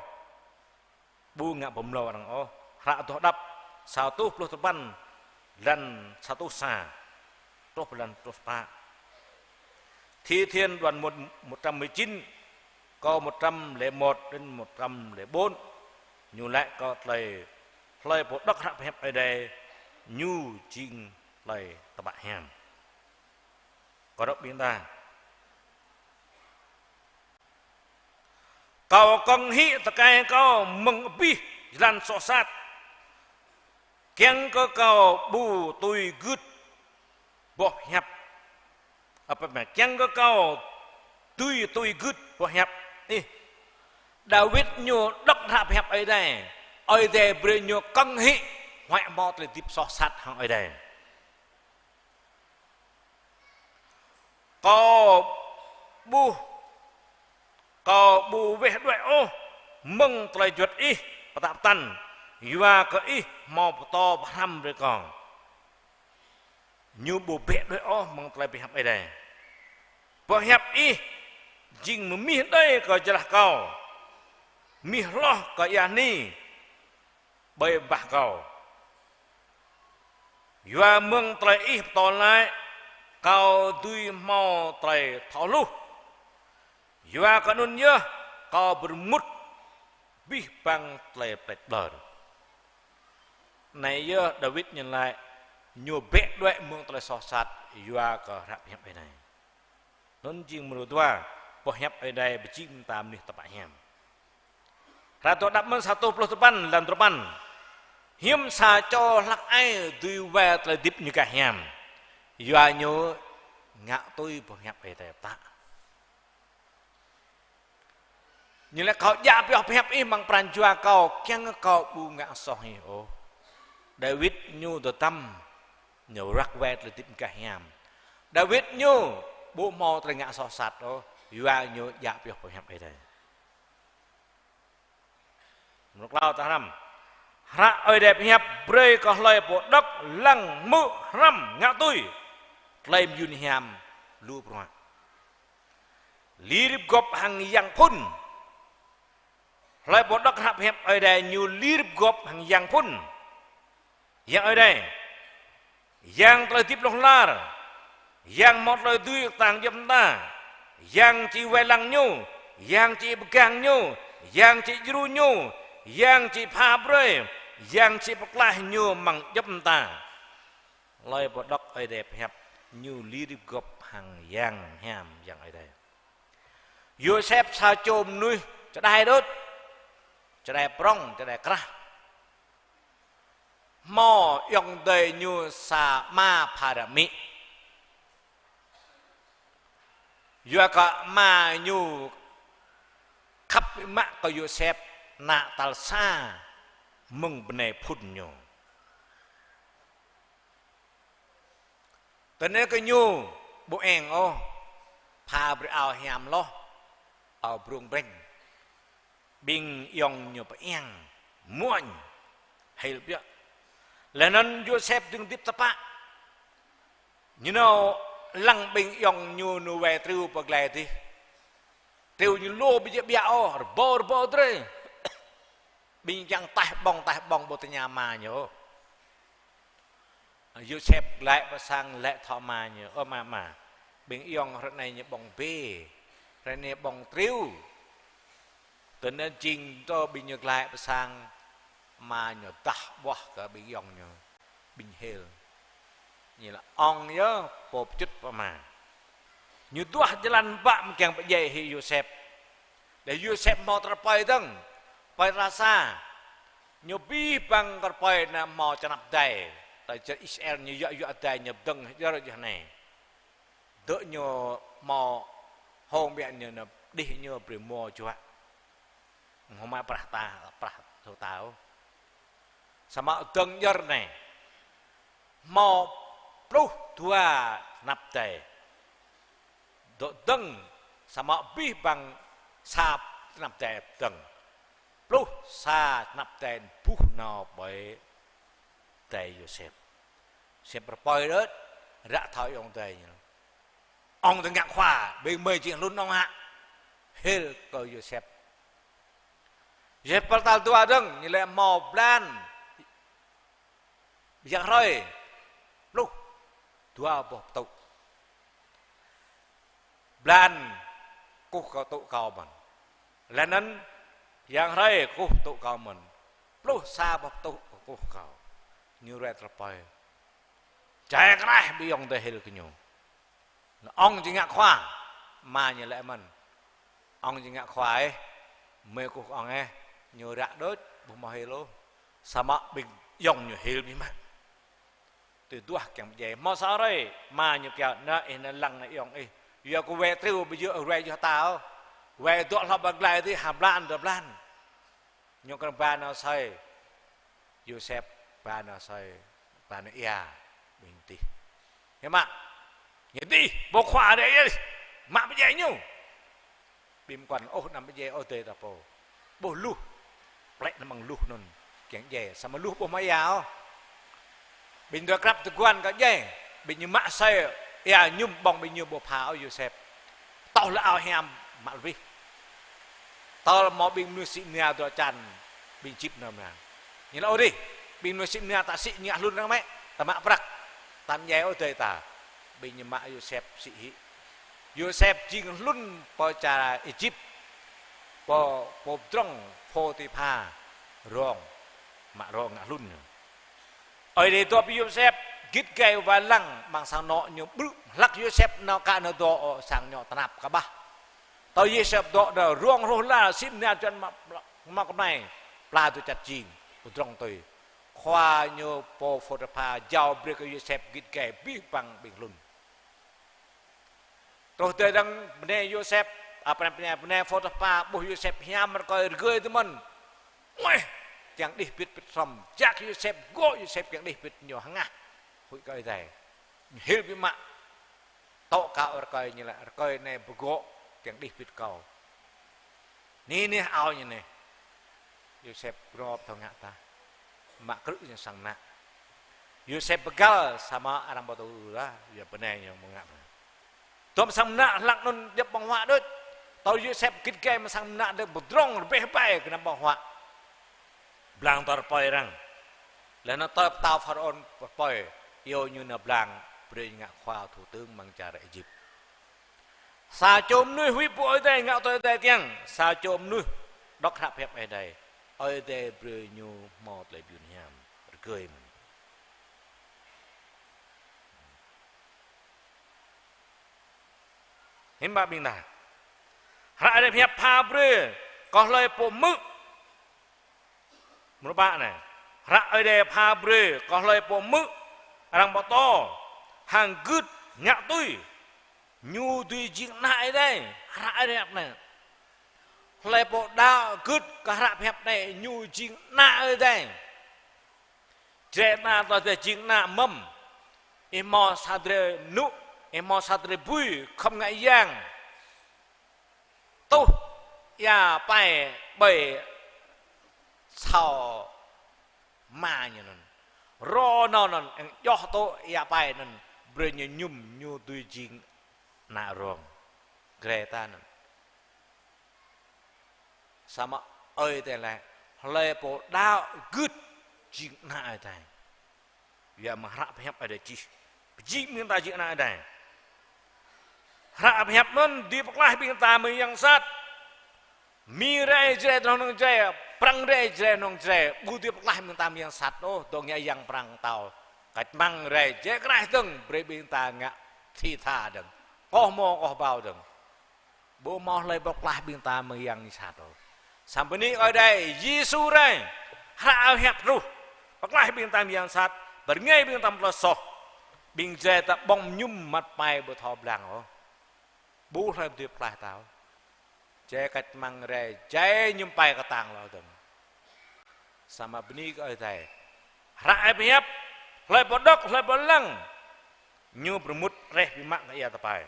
ƀu ngă pơmlâo arăng ôh. Hră Adoh Đăp sa rơtuh pluh tơpăn, lăn sa rơtuh sa truh pơ lăn sa rơtuh pă. Thi Thiên đoạn một, một trăm mười chín, câu một trăm lẻ một đến một trăm lẻ bốn, ñu laĭ kơ tơlơi hlơi pô đŏk hră pơhiăp Ơi Adai, ñu jing tơlơi tơpă hiam. Kơ rŏk ƀing ta. Kâo kơ̆ng hĭ tơkai kâo mơ̆ng abih jơlan soh sat, kiăng kơ kâo ƀu tui gưt boh hiăp. Apa mă, kiăng kơ kâo tui, tui gưt boh hiăp ih. Dawid ñu đŏk hră pơhiăp Ơi Adai. Ơi Adai brơi ñu kơ̆ng hĭ, huăi hmâo tơlơi hơdip soh sat hăng Ơi Adai. Kâo ƀu, kâo ƀu weh đuaĭ ôh mơ̆ng tơlơi juăt ih pơtă pơtăn, yua kơ ih hmâo pơtô pơhrăm brơi kâo. Ñu ƀu bĕ đuaĭ ôh mơ̆ng tơlơi pơhiăp Ơi Adai. Pơhiăp ih jing mơmih đơi kơ jơlah kâo, mih hloh kơ ia hơni ƀơi bah kâo. Yua mơ̆ng tơlơi ih pơtô laĭ, kâo dưi hmâo tơlơi thâo hluh. Yua kơ anŭn yơh kâo pơrơmut abih bang tơlơi plĕč ƀlơr. Anai yơh Dawid ñu laĭ, ñu bĕ đuaĭ mơ̆ng tơlơi soh sat yua kơ hră pơhiăp Ơi Adai. Anŭn jing mrô dua, boh hiăp Ơi Adai pơjing ta mơnuih tơpă hiam. Hră Adoh Đăp mơ̆n sa rơtuh pluh tơpăn, lăn duapăn. Hiư̆m sa čô hlăk ai dưi wai tơlơi hơdip ñu gah hiam? Yua ñu ngă tui boh hiăp Ơi Adai pơtă. Ñu laĭ kâo djă pioh pơhiăp ih amăng pran jua kâo, kiăng kâo ƀu ngă soh ih ôh. Dawid ñu dơdăm, ñu răk wai tơlơi hơdip gah hiam. Dawid ñu ƀu hmâo tơlơi ngă soh sat ôh, yua ñu djă pioh pơhiăp Ơi Adai. Mrô klâo ta hrăm. Hră Ơi Adai pơhiăp brơi kơ hlơi pô đŏk, lăng, hmư̆, hrăm, ngă tui, tơlơi mơyun hiam lu bruă. Li rip gŏp hăng yang phŭn. Hlơi pô đŏk hră pơhiăp Ơi Adai ñu li rip gŏp hăng yang phŭn. Yang Ơi Adai. Yang tơlơi hơdip hlŏng lar. Yang hmâo tơlơi dưi kơtang djŏp mơta. Yang či wai lăng ñu. Yang či pơgang ñu. Yang či djru ñu. Yang či pha brơi. Yang či pơklaih ñu amăng djŏp mơta. Hlơi pô đŏk Ơi Adai pơhiăp, ñu li rip gŏp hăng yang hiam, yang Ơi Adai. Yôsep sa čô mơnuih čơđai đôč, čơđai prŏng, čơđai krah. Hmâo ayŏng adơi ñu sa ama phara amĭ. Yua kơ ama ñu khăp biă mă kơ Yôsep, ană tal sa mơ̆ng bơnai phŭn ñu. Tơnê kơ ñu ƀu eng ôh, pha brơi ao hiam hloh, ao brung breng. Ƀing ayŏng ñu pơeng, muañ, hil biă. Laih anŭn Yôsep dơ̆ng hơdip tơpă. Ñu nao lăng ƀing ayŏng ñu nao wai triu pơ glai dih. Triu ñu lu ƀu djơ̆ biă ôh, rơbâo rơbâo drơi. Ƀing kiăng taih ƀơ̆ng taih ƀơ̆ng ƀu tơña ama ñu. Yôsep glaĭ pơ sang laĭ thâo ama ñu: Ơ ama, ama, ƀing ayŏng hrơi anai ñu ƀơ̆ng bê, hrơi anai ƀơ̆ng triu. Tơnê jing tơ ƀing ñu glaĭ pơ sang, ama ñu dah ƀuah kơ ƀing ayŏng ñu, ƀing hil. Ñu laĭ ŏng yơh pô pơčŭt pơ ama. Ñu duah jơlan ƀă mơ̆ng kiăng pơdjai hĭ Yôsep. Đe Yôsep hmâo tơlơi rơpơi dơ̆ng, rơpơi rơsa. Ñu abih bang kơ rơpơi anai hmâo čơnap adai. Tơl čar Israel ñu yua yua adai ñu pơdơ̆ng djơ̆ djơ̆ anai. Dơ̆ ñu hmâo hông biă ñu, ñu đih ñu brơi mua juă. Hmâo mă prah ta, prah sô ta ôh. Samơ̆ dơ̆ng djơ̆ anai hmâo pluh dua čơnap adai. Dŏ dơ̆ng, samơ̆ abih bang sa čơnap adai dơ̆ng. Pluh sa čơnap adai buh nao ƀơi adai Yôsep. Yôsep rơpơi đôč, ră thâo ayŏng adơi ñu. Ŏng tơ ngă khua, ƀing mơi jing hlŭn ŏng hă? Hil kơ Yôsep. Yôsep pơtao dua dơ̆ng, ñu laĭ hmâo blan. Yang hrơi, pluh dua boh pơtŭ. Blan kơkuh kơ tŭ kâo mơ̆n. Laih anŭn yang hrơi kơkuh tŭ kâo mơ̆n. Pluh sa boh pơtŭ kơkuh kâo. Ñu ruai tơlơi rơpơi. Jai kraih ƀing ayŏng adơi hil kơ ñu. Ŏng či ngă khua, ama ñu laĭ mơ̆n. Ŏng či ngă khua ih, mơi kơkuh ŏng ih, ñu ră đôč, ƀu hmâo hil ôh. Samơ̆ ƀing ayŏng ñu hil biă mă. Tui duah kiăng pơdjai. Hmâo sa hrơi, ama ñu kiăng, nao ih nao lăng nao ayŏng ih. Yua kơ wai triu ƀu djơ̆ wai yua ta ôh. Wai dŏ hloh pơ glai dih, ha blan dua blan. Ñu kơnơ̆ng ba nao asơi. Yôsep ba nao asơi, ba nao ia, ƀing dih. Hiư̆m mă? Ñu dih, pô khua adai ia, mă pơdjai ñu. Ƀing mơkŏn ôh anăm pơdjai ôh adơi ta pô. Ƀuh luh, plĕ anăm mơ̆ng luh anŭn, kiăng djai, samơ̆ luh ƀu hmâo ia ôh. Ƀing dua krăp tơguan kơ djai, ƀing ñu mă asơi, ia mơñum ƀơ̆ng ƀing ñu ƀu pha ôh Yôsep. Tŏh lĕ ao hiam mă abih. Tơl hmâo ƀing mơnuih sĭ mơnia dŏ čan, ƀing Êjip nao mơnang. Ñu laĭ ôh dih, ƀing mơnuih sĭ mơnia ta sĭ ñu ngă hlŭn arăng mĕ, ta mă prăk, ta anăm djai ôh adơi ta. Ƀing ñu mă Yôsep sĭ hĭ. Yôsep jing hlŭn pơ čar Êjip, pơ, pô pơdrŏng Phôtipha, rông, mă rông ngă hlŭn ñu. Ơi Adai dŏ pơ Yôsep, git gai wai lăng, amăng sang anŏ ñu ƀrư̆ hlăk Yôsep nao kă nao dŏ, ơ, sang ñu tơnap kơƀah. Tơl Yôsep dŏ nao rông hloh hla, sĭ mơnia čuăn mă, mă kơmlai, pla dua čăt jing, pơdrŏng tui. Khua ñu pô Phôtipha jao brơi kơ Yôsep git gai abih bang ƀing hlŭn. Truh tơdang bơnai Yôsep, a, bơnai, bơnai, bơnai Phôtipha ƀuh Yôsep hiam rơkơi rơgơi tơmơ̆n. Ueh, kiăng đih bit bit hrŏm, jak Yôsep, gŏ Yôsep kiăng đih bit ñu hơngah. Huĭ kơ Ơi Adai. Ñu hil biă mă. Tŏ kơ rơkơi ñu laĭ, rơkơi anai pơgŏ kiăng đih bit kâo. Anai, anai ao ñu anai. Yôsep rŏp thâo ngă tah. Mă krư̆ ñu sang mơnă. Yôsep pơgăl samơ̆ arăng ƀu tŭ dah, yua bơnai ñu ƀu ngă. Dŏ amăng sang mơnă hlăk anŭn djŏp ƀơ̆ng huă đôč. Tơl Yôsep git gai amăng sang mơnă dơ̆ng pơdrŏng rơbeh bai gơnam ƀơ̆ng huă. Blang tơl rơpơi arăng. Laih anŭn tơl pơtao Pharaôn rơpơi, iâu ñu nao blang, brơi ñu ngă khua thủ tướng amăng čar Êjip. Sa čô mơnuih huĭ pơpŭ Ơi Adai, ngă tui Ơi Adai kiăng, sa čô mơnuih đŏk hră pơhiăp Ơi Adai. Ơi Adai brơi ñu hmâo tơlơi bơyun hiam, rơgơi mơ̆n. Hiư̆m pă ƀing ta. Hră Ơi Adai pơhiăp pha brơi kơ hlơi pô hmư̆. Mrô pă anai. Hră Ơi Adai pha brơi kơ hlơi pô hmư̆, arăng pơtô, hăng gưt ngă tui. Ñu dưi jing ană Ơi Adai. Hră Ơi Adai pơhiăp anai. Hlơi pô đaŏ gưt kơ hră pơhiăp anai, ñu jing ană Ơi Adai. Jrai ană tơdah jing ană mơ̆m. Ih hmâo sa drơi mơnŭ, ih hmâo sa drơi bui, khŏm ngă yang. Tuh ia pai ƀơi asâo ama ñu anŭn. Rô nao anŭn, eng joh tŭ ia pai anŭn, brơi ñu mơñum, ñu dưi jing ană rông. Grê ta anŭn. Samơ̆ Ơi Adai laĭ, hlơi pô đaŏ gưt jing ană Ơi Adai. Yua mơ̆ng hră pơhiăp Ơi Adai čih. Pơjing ƀing ta jing ană Ơi Adai. Hră pơhiăp anŭn dưi pơklaih ƀing ta mơ̆ng yang sat. Mi rai Jrai tơhnŏng Jrai, prăng rai Jrai tơhnŏng Jrai, ƀu dưi pơklaih ƀing ta mơ̆ng yang sat ôh, dŏ ngă yang prăng tao. Kăč măng rai Jrai kraih dơ̆ng, brơi ƀing ta ngă thi tha dơ̆ng. Koh mô koh bao dơ̆ng. Ƀu hmâo hlơi pơklaih ƀing ta mơ̆ng yang sat ôh. Samơ̆ bơni kơ Ơi Adai, Yêsu rai, hră pơhiăp truh, pơklaih ƀing ta mơ̆ng yang sat, pơrơngai ƀing ta mơ̆ng tơlơi soh. Ƀing Jrai ta ƀơ̆ng mơñum măt pai ƀu thâo blang ôh. Ƀu hlơi dưi pơklaih ta ôh. Jrai kăč măng rai, Jrai mơñum pai kơtang lŏ dơ̆ng. Samơ̆ bơni kơ Ơi Adai. Hră pơhiăp, hlơi pô đŏk, hlơi pô lăng, ñu pơrơmut reh biă mă kơ ia tơpai.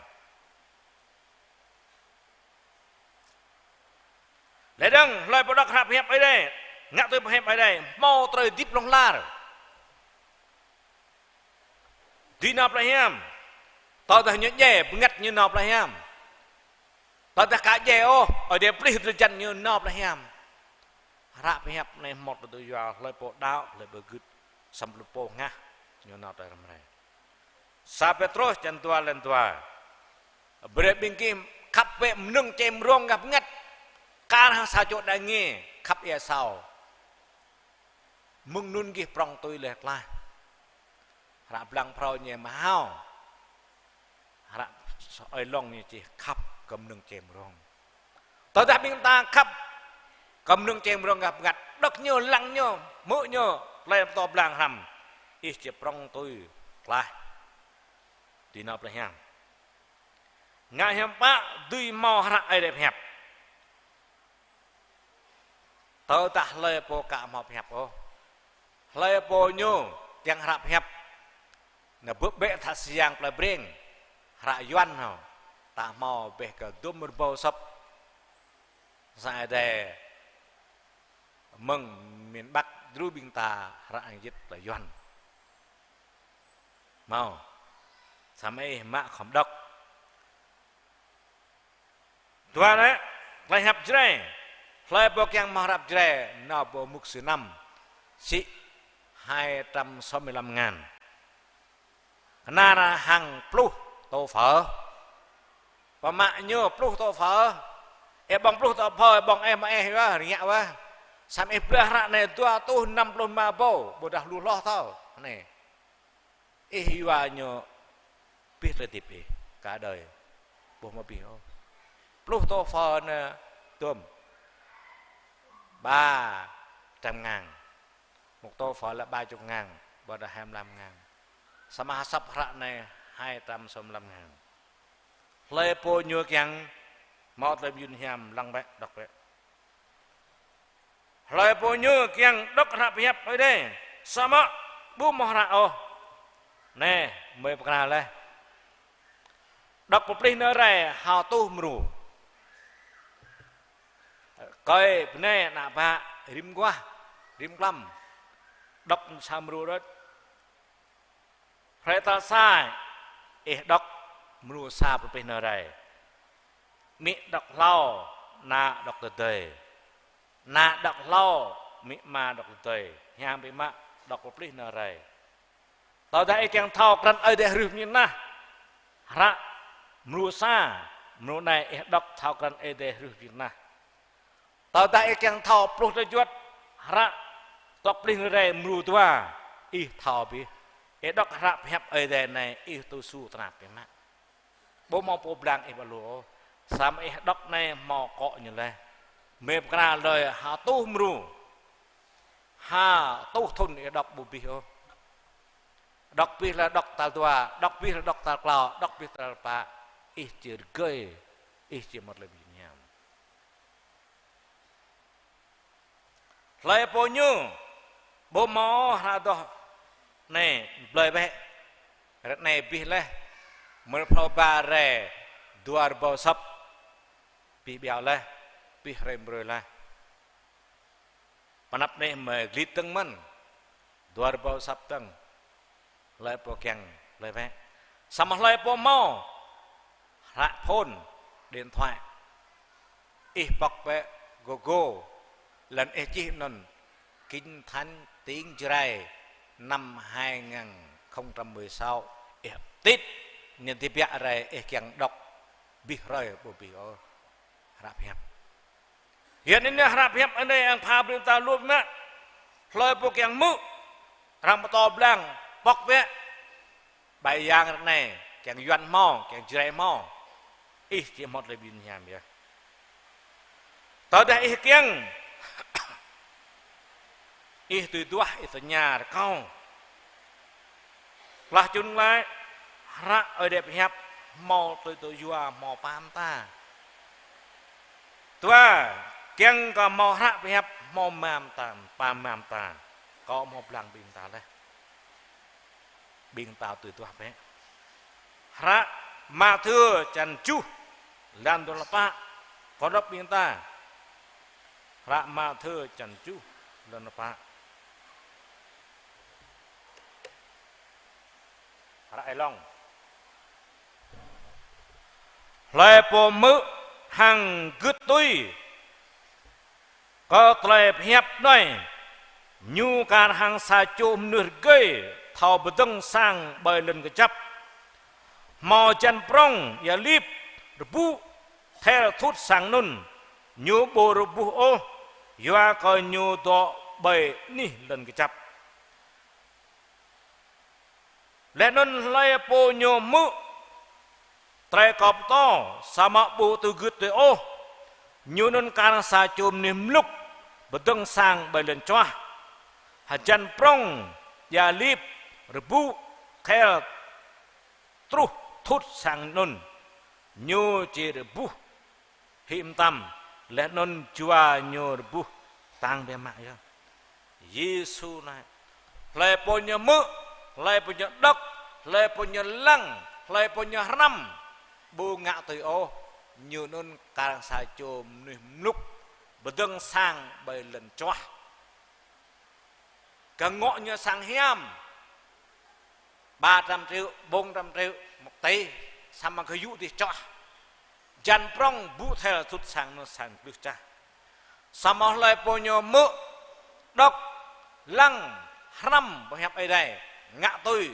Lĕ dơ̆ng, hlơi pô đŏk hră pơhiăp Ơi Adai, ngă tui pơhiăp Ơi Adai, hmâo tơlơi hơdip hlŏng lar. Dưi nao plei hiam. Tơdah ñu djai, bơngăt ñu nao plei hiam. Tơdah ka djai ôh, Ơi Adai pơplih drơi jăn ñu nao plei hiam. Hră pơhiăp anai hmâo tơlơi yua hlơi pô đaŏ, hlơi pô gưt, samơ̆ hlơi pô hơngah, ñu nao tơlơi răm rai. Sa Pêtrôs črăn dua, lăn dua. Brơi ƀing gih khăp bĕ mơnơ̆ng čem rông gah bơngăt. Kar hăng sa čô đaŏ nge khăp ia asâo. Mơ̆ng anŭn gih prŏng tui laih klaih. Hră blang phrâo ñu mơhao. Hră Ơi Lông ñu čih khăp kơ mơnơ̆ng čem rông. Tơdah ƀing ta khăp kơ mơnơ̆ng čem rông gah bơngăt, đŏk ñu, lăng ñu, hmư̆ ñu, plei pơtô blang hrăm, ih či prŏng tui klaih. Dưi nao plei hiam. Ngă hiam pă dưi hmâo hră Ơi Adai pơhiăp. Tơdah hlơi pô ka hmâo pơhiăp ôh. Hlơi pô ñu kiăng hră pơhiăp. Nao bưp bĕ tha siang plei Breng. Hră Yuan hŏ. Ta hmâo bĕ kơ dŭm rơbâo sŏp. Sa Ơi Adai mơ̆ng miền Bắc dru ƀing ta hră Hán Việt plei Yuan. Hmâo. Samơ̆ ih mă khŏm đŏk. Dua lĕ, tơlơi hiăp Jrai. Hlơi pô kiăng hmâo hră Jrai, nao pơ mục sư Năm. Sĭ hai trăm sáu mươi lăm ngàn. Kơnar hăng pluh tô phở. Pơmă ñu pluh tô phở. Ih ƀơ̆ng pluh tô phở, ih ƀơ̆ng ih mă ih wơh, rơngiă wơh. Samơ̆ ih blah hră anai dua rơtuh năm pluh rơma rơbâo, ƀôdah lu hloh thâo. Anai. Ih yua ñu abih tơlơi hơdip ih, cả đời. Ƀu hmâo abih ôh. Pluh tô phở anai dôm. Ba trăm ngàn. Một tô phở là ba chục ngàn, ƀôdah hai mươi lăm ngàn. Samơ̆ ha sŏp hră anai hai trăm sáu mươi lăm ngàn. Hlơi pô ñu kiăng hmâo tơlơi mơyun hiam lăng bĕ, đŏk bĕ. Hlơi pô ñu kiăng đŏk hră pơhiăp Ơi Adai, samơ̆ ƀu hmâo hră ôh. Anai, mơi pơkra laih. Đŏk pơplih nao rai hơtuh mrô. Rơkơi bơnai ană bă, rĭm guah, rĭm klăm. Đŏk sa mrô đôč. Hrơi tal sa, ih đŏk mrô sa pơplih nao rai. Amĭ đŏk hlâo, ană đŏk tơdơi. Ană đŏk hlâo, amĭ ama đŏk tơdơi. Hiam biă mă, đŏk pơplih nao rai. Tơdah ih kiăng thâo krăn Ơi Adai hrih pơñĭt nah. Hră mrô sa, mrô anai ih đŏk thâo krăn Ơi Adai hrih pơñĭt nah. Tơdah ih kiăng thâo pluh tơjuăt hră tŏk pơplih nao rai mrô dua, ih thâo abih. Ih đŏk hră pơhiăp Ơi Adai anai, ih tui su tơnap biă mă. Ƀu hmâo pô blang ih ƀu lu ôh. Samơ̆ ih đŏk anai hmâo akŏ ñu laih. Mơi pơkra laih hơtuh mrô. Hơtuh thŭn ih đŏk ƀu abih ôh. Đŏk abih lĕ đŏk tal dua, đŏk abih lĕ đŏk tal klâo, đŏk abih tal pă. Ih či rơgơi, ih či mơ̆t lĕ ƀing hiam. Hlơi pô ñu ƀu hmâo hră adoh anai, blơi bĕ. Ră anai abih laih, mơ̆ng pluh ba hrơi dua rơbâo săp, abih ƀiă laih, abih hrơi brơi laih. Pơ anăp anai mơ̆ glit dơ̆ng mơ̆n, dua rơbâo săp dơ̆ng. Hlơi pô kiăng, hlơi wơ̆t. Samơ̆ hlơi pô hmâo hră phone, điện thoại, ih pŏk bĕ Google, laih anŭn ih čih anŭn Kinh Thánh tiếng Jrai năm hai ngàn không trăm mười sáu, ih tĭt, ñu tơbiă rai ih kiăng đŏk abih hrơi ƀu abih ôh. Hră pơhiăp. Hiăp anai hră pơhiăp anai, ăng pha brơi ta lu biă mă. Hlơi pô kiăng hmư̆, arăng pơtô blang, pŏk bĕ. Ƀai Yang ră anai, kiăng Yuan hmâo, kiăng Jrai hmâo. Ih či hmâo tơlơi ƀing hiam yơh. Tơdah ih kiăng, ih tui duah, ih tơña rơkâo. Klah čun glaĭ, hră Ơi Adai pơhiăp hmâo tui tơlơi yua hmâo pă mơta. Dua, kiăng kơ hmâo hră pơhiăp hmâo pă mơta, pă mơta. Kâo hmâo blang ƀing ta laih. Ƀing ta tui duah bĕ. Hră Mathiơ čăn tơjuh, lăn dua pluh pă. Kâo đŏk ƀing ta. Hră Mathiơ čăn tơjuh, lăn dua pluh pă. Hră Ơi Long. Hlơi pô hmư̆ hăng gưt tui kơ tơlơi pơhiăp anai, ñu kar hăng sa čô mơnuih rơgơi thâo pơdơ̆ng sang ƀơi lŏn kơjăp. Hmâo hơjăn prŏng, ia lip, rơbŭ, thel thut sang anŭn, ñu ƀu rơbuh ôh, yua kơ ñu dŏ ƀơi anih lŏn kơjăp. Laih anŭn hlơi pô ñu hmư̆ tơlơi kâo pơtô, samơ̆ ƀu tŭ gưt tui ôh, ñu anŭn kar hăng sa čô mơnuih mlŭk pơdơ̆ng sang ƀơi lŏn čuah. Hơjăn prŏng, ia lip, rơbŭ, thel truh thut sang anŭn, ñu či rơbuh hĭ mơtam, laih anŭn jua ñu rơbuh tang biă mă yơh. Yêsu laĭ, hlơi pô ñu hmư̆, hlơi pô ñu đŏk, hlơi pô ñu lăng, hlơi pô ñu hrăm, ƀu ngă tui ôh, ñu anŭn kar hăng sa čô mơnuih mlŭk pơdơ̆ng sang ƀơi lŏn čuah. Kơ ngŏ ñu sang hiam, ba trăm triệu, bốn trăm triệu một tỷ, samơ̆ kơ yŭ dih čuah. Hơjăn prŏng, rơbŭ, thel thut sang anŭn sang glưh čah. Samơ̆ hlơi pô ñu hmư̆, đŏk, lăng, hrăm pơhiăp Ơi Adai, ngă tui,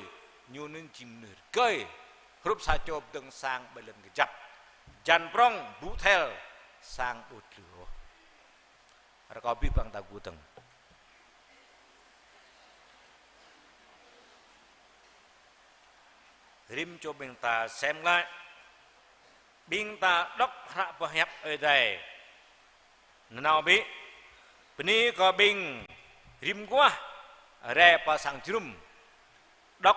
ñu anŭn jing mơnuih rơgơi, hrup sa čô pơdơ̆ng sang ƀơi lŏn kơjăp. Hơjăn prŏng, rơbŭ, thel, sang ƀu glưh ôh. Rơkâo abih bang ta gŭ dơ̆ng. Rĭm čô ƀing ta sem glaĭ. Ƀing ta đŏk hră pơhiăp Ơi Adai. Nanao bĭ, bơni kơ ƀing rĭm mơguah rai pơ sang jơnum. Đŏk,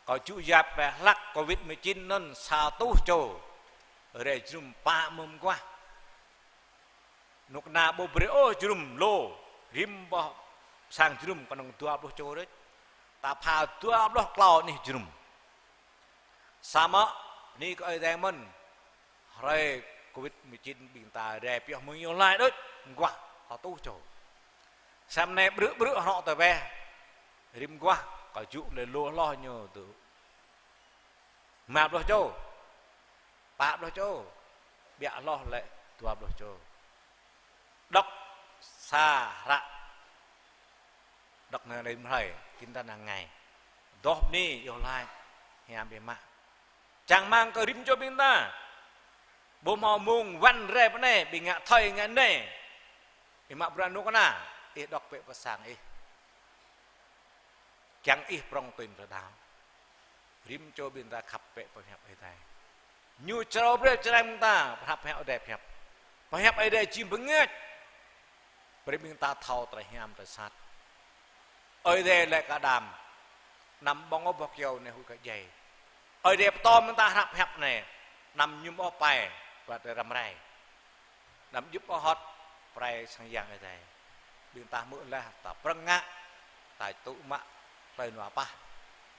kâo čŭ yap rai hlăk Covid mười chín anŭn sa rơtuh čô rai jơnum pă mơguah. Nŭk na ƀu brơi ôh jơnum lu, rĭm boh sang jơnum kơnơ̆ng dua pluh čô đôč. Ta pha dua pluh klâo anih jơnum. Samơ̆ bơni kơ Ơi Adai mơ̆n, hrơi Covid mười chín ƀing ta rai pioh mơ̆ng ñu laĭ đôč, mơguah sa rơtuh čô. Samơ̆ anai brư̆ brư̆ hrŏ tơweh, rĭm mơguah kơ jŭ lĕ lu hloh ñu tŭ. Rơma pluh čô, pă pluh čô, ƀiă hloh lĕ dua pluh čô. Đŏk sa hră, đŏk năng đêm hrơi, kinh thánh hàng ngày. Dŏ bơni, iâu laĭ, hiam biă mă. Čang rơmang kơ rĭm čô ƀing ta. Ƀu hmâo mông wăn rai pơ anai, ƀing ngă thơi ngă anai. Ih mă bruă anŭn kơna, ih đŏk bĕ pơ sang ih. Kiăng ih prŏng tui pơđar. Rĭm čô ƀing ta khăp bĕ pơhiăp Ơi Adai. Ñu črâo brơi črang ƀing ta, pơhiăp Ơi Adai pơhiăp. Pơhiăp Ơi Adai jing bơngač. Brơi ƀing ta thâo tơlơi hiam tơlơi sat. Ơi Adai laĭ kơ Adam, anăm ƀơ̆ng ôh boh kyâo anai huĭ kơ djai. Ơi Adai pơtô ƀing ta hră pơhiăp anai, anăm mơñum ôh pai, pơhiăp tơlơi răm rai. Anăm djŏp ôh hŏt pơrai sang yang Ơi Adai. Ƀing ta hmư̆ laih, ta prăng ngă, ta tŭ mă tơlơi nua pah.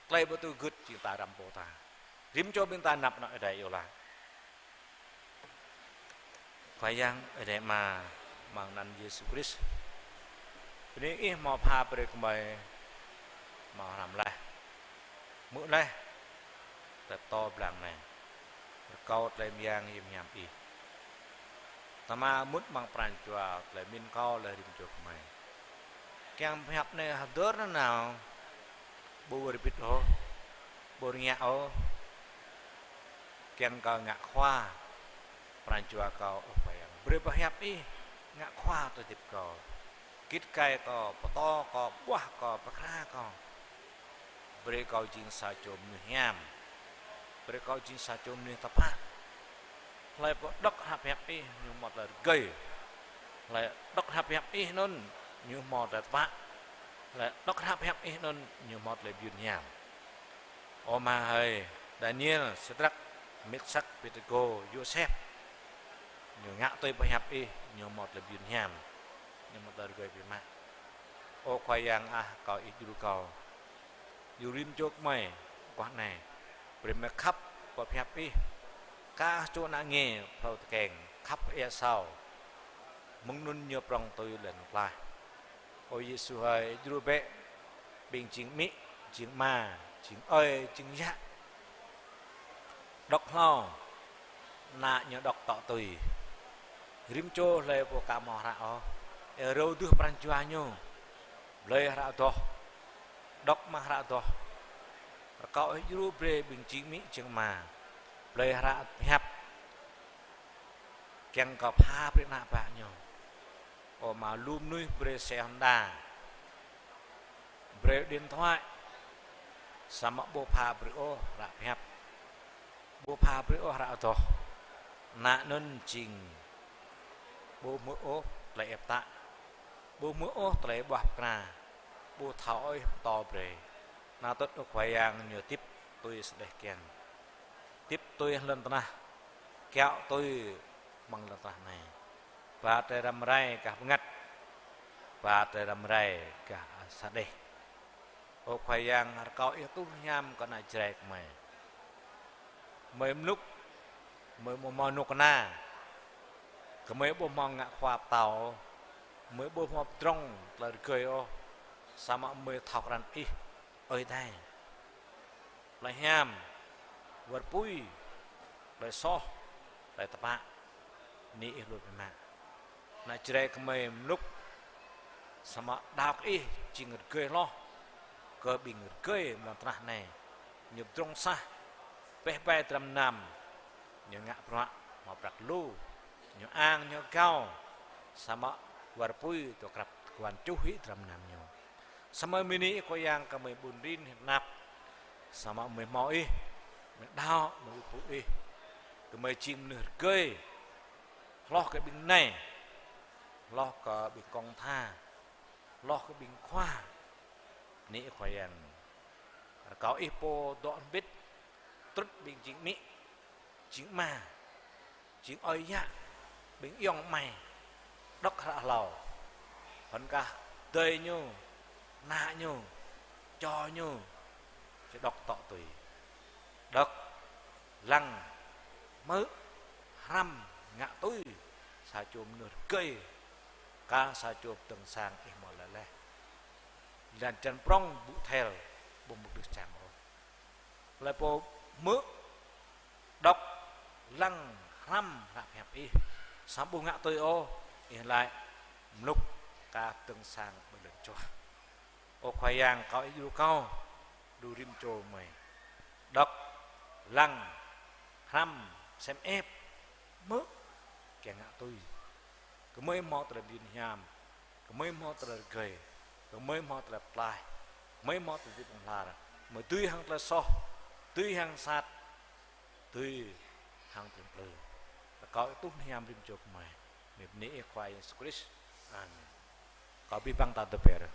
Tơlơi pơtô gưt jing ta răm pô ta. Rĭm čô ƀing ta năp anŏ Ơi Adai iâu laĭ. Khua Yang Ơi Adai Ama, amăng anăn Yêsu Krist. Bơni Ih hmâo pha brơi kơ gơmơi hmâo hrăm laih, hmư̆ laih tơlơi pơtô blang anai. Rơkâo tơlơi mơyang hiam hiam Ih. Tơma mŭt amăng pran jua tơlơi mĭn kâo lĕ rĭm čô gơmơi. Kiăng pơhiăp anai hơdơr nanao, ƀu rơbit ôh, ƀu rơngiă ôh. Kiăng kơ ngă khua pran jua kâo, ơ Khua Yang. Brơi pơhiăp Ih ngă khua tơlơi hơdip kâo. Git gai kâo, pơtô kâo, ƀuah kâo, pơkra kâo. Brơi kâo jing sa čô mơnuih hiam. Brơi kâo jing sa čô mơnuih tơpă. Hlơi pô đŏk hră pơhiăp Ih, ñu hmâo tơlơi rơgơi. Hlơi đŏk hră pơhiăp Ih anŭn, ñu hmâo tơlơi tơpă. Hlơi đŏk hră pơhiăp Ih anŭn, ñu hmâo tơlơi mơyun hiam. Ơ Ama hơi, Daniel, Sêdrak, Mêsak, Abêdnêgô, Yôsep, ñu ngă tui pơhiăp Ih, ñu hmâo tơlơi mơyun hiam, ñu hmâo tơlơi rơgơi biă mă. Ơ Khua Yang ah, rơkâo Ih djru kâo, djru rĭm čô gơmơi guah anai, brơi gơmơi khăp pơhiăp Ih, kah čô ană nge phrâo tơkeng, khăp ia asâo, mơ̆ng anŭn ñu prŏng tui lŏn tơnah. Ơ Yêsu hơi, djru bĕ ƀing jing amĭ, jing ama, jing ơi, jing yă, đŏk hlâo, ană ñu đŏk tŏ tui. Rĭm čô hlơi pô aka hmâo hră ôh, ih rơwang pran jua ñu, blơi hră adoh, đŏk mă hră adoh. Rơkâo Ih djru brơi ƀing jing amĭ, jing ama, blơi hră pơhiăp, kiăng kơ pha brơi ană bă ñu. Ơ Ama, lu mơnuih brơi xe Honda, brơi điện thoại, samơ̆ ƀu pha brơi ôh hră pơhiăp, ƀu pha brơi ôh hră adoh. Ană anŭn jing ƀu hmư̆ ôh tơlơi ĕp tă, ƀu hmư̆ ôh tơlơi ƀuah pơkra, ƀu thâo ôh pơtô brơi. Anŭn tơl, ơ Khua Yang, ñu hơdip tui sa đeh kiăng, hơdip tui lŏn tơnah, kiaŏ tui amăng lŏn tơnah anai. Ba tơlơi răm rai gah bơngăt, ba tơlơi răm rai gah sa đeh. Ơ Khua Yang, rơkâo Ih tuh hiam kơ ană Jrai gơmơi. Gơmơi mlŭk, gơmơi ƀu hmâo kơnuk kơna, gơmơi ƀu hmâo ngă khua pơtao, gơmơi ƀu hmâo pơdrŏng tơlơi rơgơi ôh, samơ̆ gơmơi thâo krăn Ih, Ơi Adai. Tơlơi hiam, wơr apui, tơlơi soh, tơlơi tơpă, bơni Ih lu biă mă. Ană Jrai gơmơi mlŭk, samơ̆ đaŏ kơ Ih jing rơgơi hloh kơ ƀing rơgơi amăng lŏn tơnah anai. Ñu pơdrŏng sah, pĕh ƀai dram gơnam, ñu ngă bruă, hmâo prăk lu, ñu ang, ñu gao, samơ̆ wơr apui tui krăp tơguan čuh hĭ dram gơnam ñu. Samơ̆ bơni Ih Khua Yang kơ gơmơi ƀun rin hiam nap. Samơ̆ gơmơi hmâo Ih, gơmơi đaŏ, gơmơi ƀuh Ih. Gơmơi jing mơnuih rơgơi, hloh kơ ƀing nai, hloh kơ ƀing kông tha, hloh kơ ƀing khua. Bơni Ih Khua Yang. Rơkâo Ih pô dŏ hơbĭt, truh ƀing jing amĭ, jing ama, jing ơi yă, ƀing ayŏng amai, đŏk hră hlâo, hơnŭn kah adơi ñu, ană ñu, čô ñu, či đŏk tŏ tui. Đŏk, lăng, hmư̆, hrăm, ngă tui, sa čô mơnuih rơgơi, kah sa čô pơdơ̆ng sang Ih hmâo laĭ laih. Lŏn čar prŏng ƀu thel, ƀu mŭk đưh čang ôh. Hlơi pô hmư̆, đŏk, lăng, hrăm hră pơhiăp Ih, samơ̆ ƀu ngă tui ôh, Ih laĭ mlŭk kah pơdơ̆ng sang ƀơi lŏn čuah. Ơ Khua Yang, rơkâo Ih djru kâo, djru rĭm čô gơmơi. Đŏk, lăng, hrăm, sem ĕp, hmư̆, kiăng ngă tui. Gơmơi hmâo tơlơi mơyun hiam, gơmơi hmâo tơlơi rơgơi, gơmơi hmâo tơlơi pơklaih, gơmơi hmâo tơlơi hơdip hlŏng lar, gơmơi dưi hăng tơlơi soh, dưi hăng sat, dưi hăng tơlơi plư. Rơkâo Ih tuh hiam rĭm čô gơmơi. Gơmơi bơni Ih Khua Yêsu Krist. Amen. Rơkâo abih bang ta dŏ be̱r.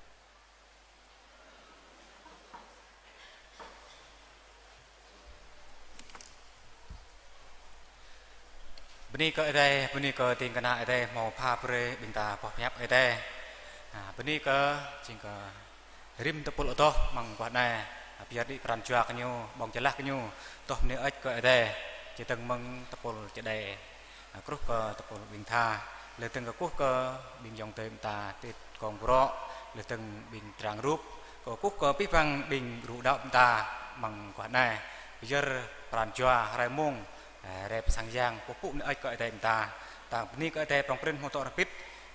Bơni kơ Ơi Adai, bơni kơ ding kơna Ơi Adai hmâo pha brơi ƀing ta boh pơhiăp Ơi Adai. Ha, bơni kơ jing kơ rĭm tơpul adoh amăng guah anai, Pơyơr đĭ pran jua kơ ñu, ƀơ̆ng jơlah kơ ñu, tŏh bơni hơơč kơ Ơi Adai, či dơ̆ng mơ̆ng tơpul čơđai, a, kruh kơ tơpul ƀing tha, lĕ dơ̆ng kơkuh kơ ƀing ayŏng adơi ƀing ta, tĭt kông pơrŏ, lĕ dơ̆ng ƀing trang rup, kơkuh kơ abih bang ƀing rŭ đaŏ ƀing ta, mơ̆ng guah anai, pơyơr pran jua hrơi mông, a, rai pơ sang yang, pơpŭ bơni hơơč kơ Ơi Adai ƀing ta, ta bơni kơ Ơi Adai prŏng prin hmâo dŏ hrŏm hơbĭt,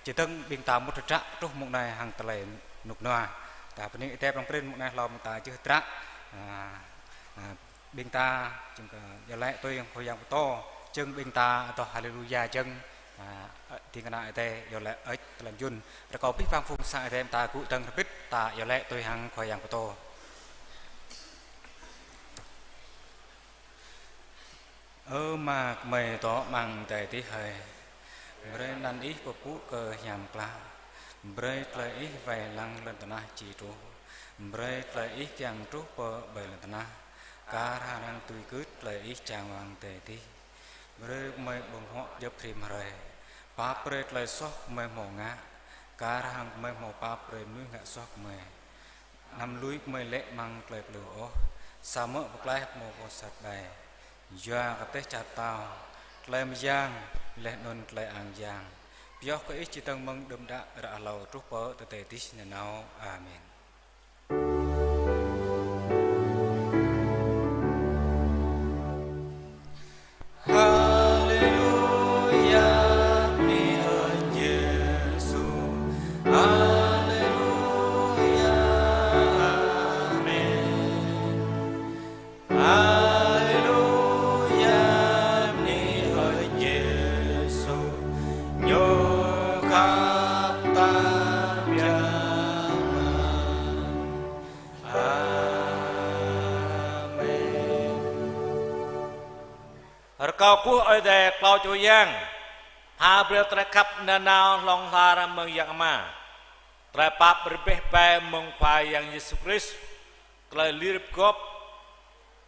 či dơ̆ng ƀing ta mŭt tơdră truh mông anai hăng tơlơi rơnŭk rơnua. Ta bơni Ơi Adai prŏng prin mông anai hlâo ƀing ta jưh tơdră. A, a, ƀing ta jơ̆ng kơ iâu laĭ tui hăng Khua Yang pơtô, jơ̆ng ƀing ta adoh Haleluya jơ̆ng, a, ding kơna Ơi Adai iâu laĭ hơơč tơlơi mơyun. Rơkâo abih bang phung sang Ơi Adai ƀing ta gŭ dơ̆ng hrŏm hơbĭt ta iâu laĭ tui hăng Khua Yang pơtô. Ơ Ama gơmơi dŏ amăng adai adih hơi, brơi anăn Ih pơpŭ kơ hiam klă, brơi tơlơi Ih wai lăng lŏn tơnah či truh, brơi tơlơi Ih kiăng truh pơ ƀơi lŏn tơnah, kar hăng arăng tui gưt tơlơi Ih čang wang adai adih. Brơi gơmơi ƀơ̆ng huă djŏp rĭm hrơi, pap brơi tơlơi soh gơmơi hmâo ngă, kar hăng gơmơi hmâo pap brơi mơnuih ngă soh gơmơi. Anăm lui gơmơi lê̆ amăng tơlơi plư ôh, samơ̆ pơklaih gơmơi pơ sat ƀai. Yua kơ teh čar pơtao, tơlơi mơyang, laih anŭn tơlơi ang yang, pioh kơ Ih či dơ̆ng mơ̆ng đưm đă ră hlâo truh pơ tơdơi adih nanao. Amen. Haleluya, bơni hơơč Yêsu. Haleluya, amen. Haleluya, bơni hơơč Yêsu. Ñu khăp ta biă mă. Amen. Rơkâo kơkuh Ơi Adai klâo čô yang, pha brơi tơlơi khăp nanao hlŏng lar mơ̆ng Yang Ama, tơlơi pap rơbeh ƀai mơ̆ng Khua Yang Yêsu Krist, tơlơi lir pơgop,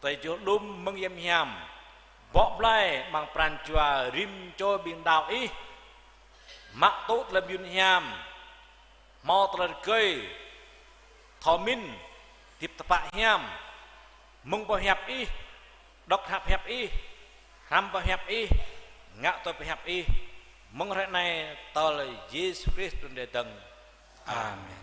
tơlơi juh đưm mơ̆ng Yang Hiam, bŏ blai amăng pran jua rĭm čô ƀing đaŏ Ih, mă tŭ tơlơi mơyun hiam, hmâo tơlơi rơgơi, thâo mĭn, hơdip tơpă hiam, mơ̆ng boh hiăp Ih, đŏk hiăp Ih, hrăm boh hiăp Ih, ngă tui boh hiăp Ih, mơ̆ng hrơi anai tơl Yêsu Krist trŭn rai dơ̆ng. Amen.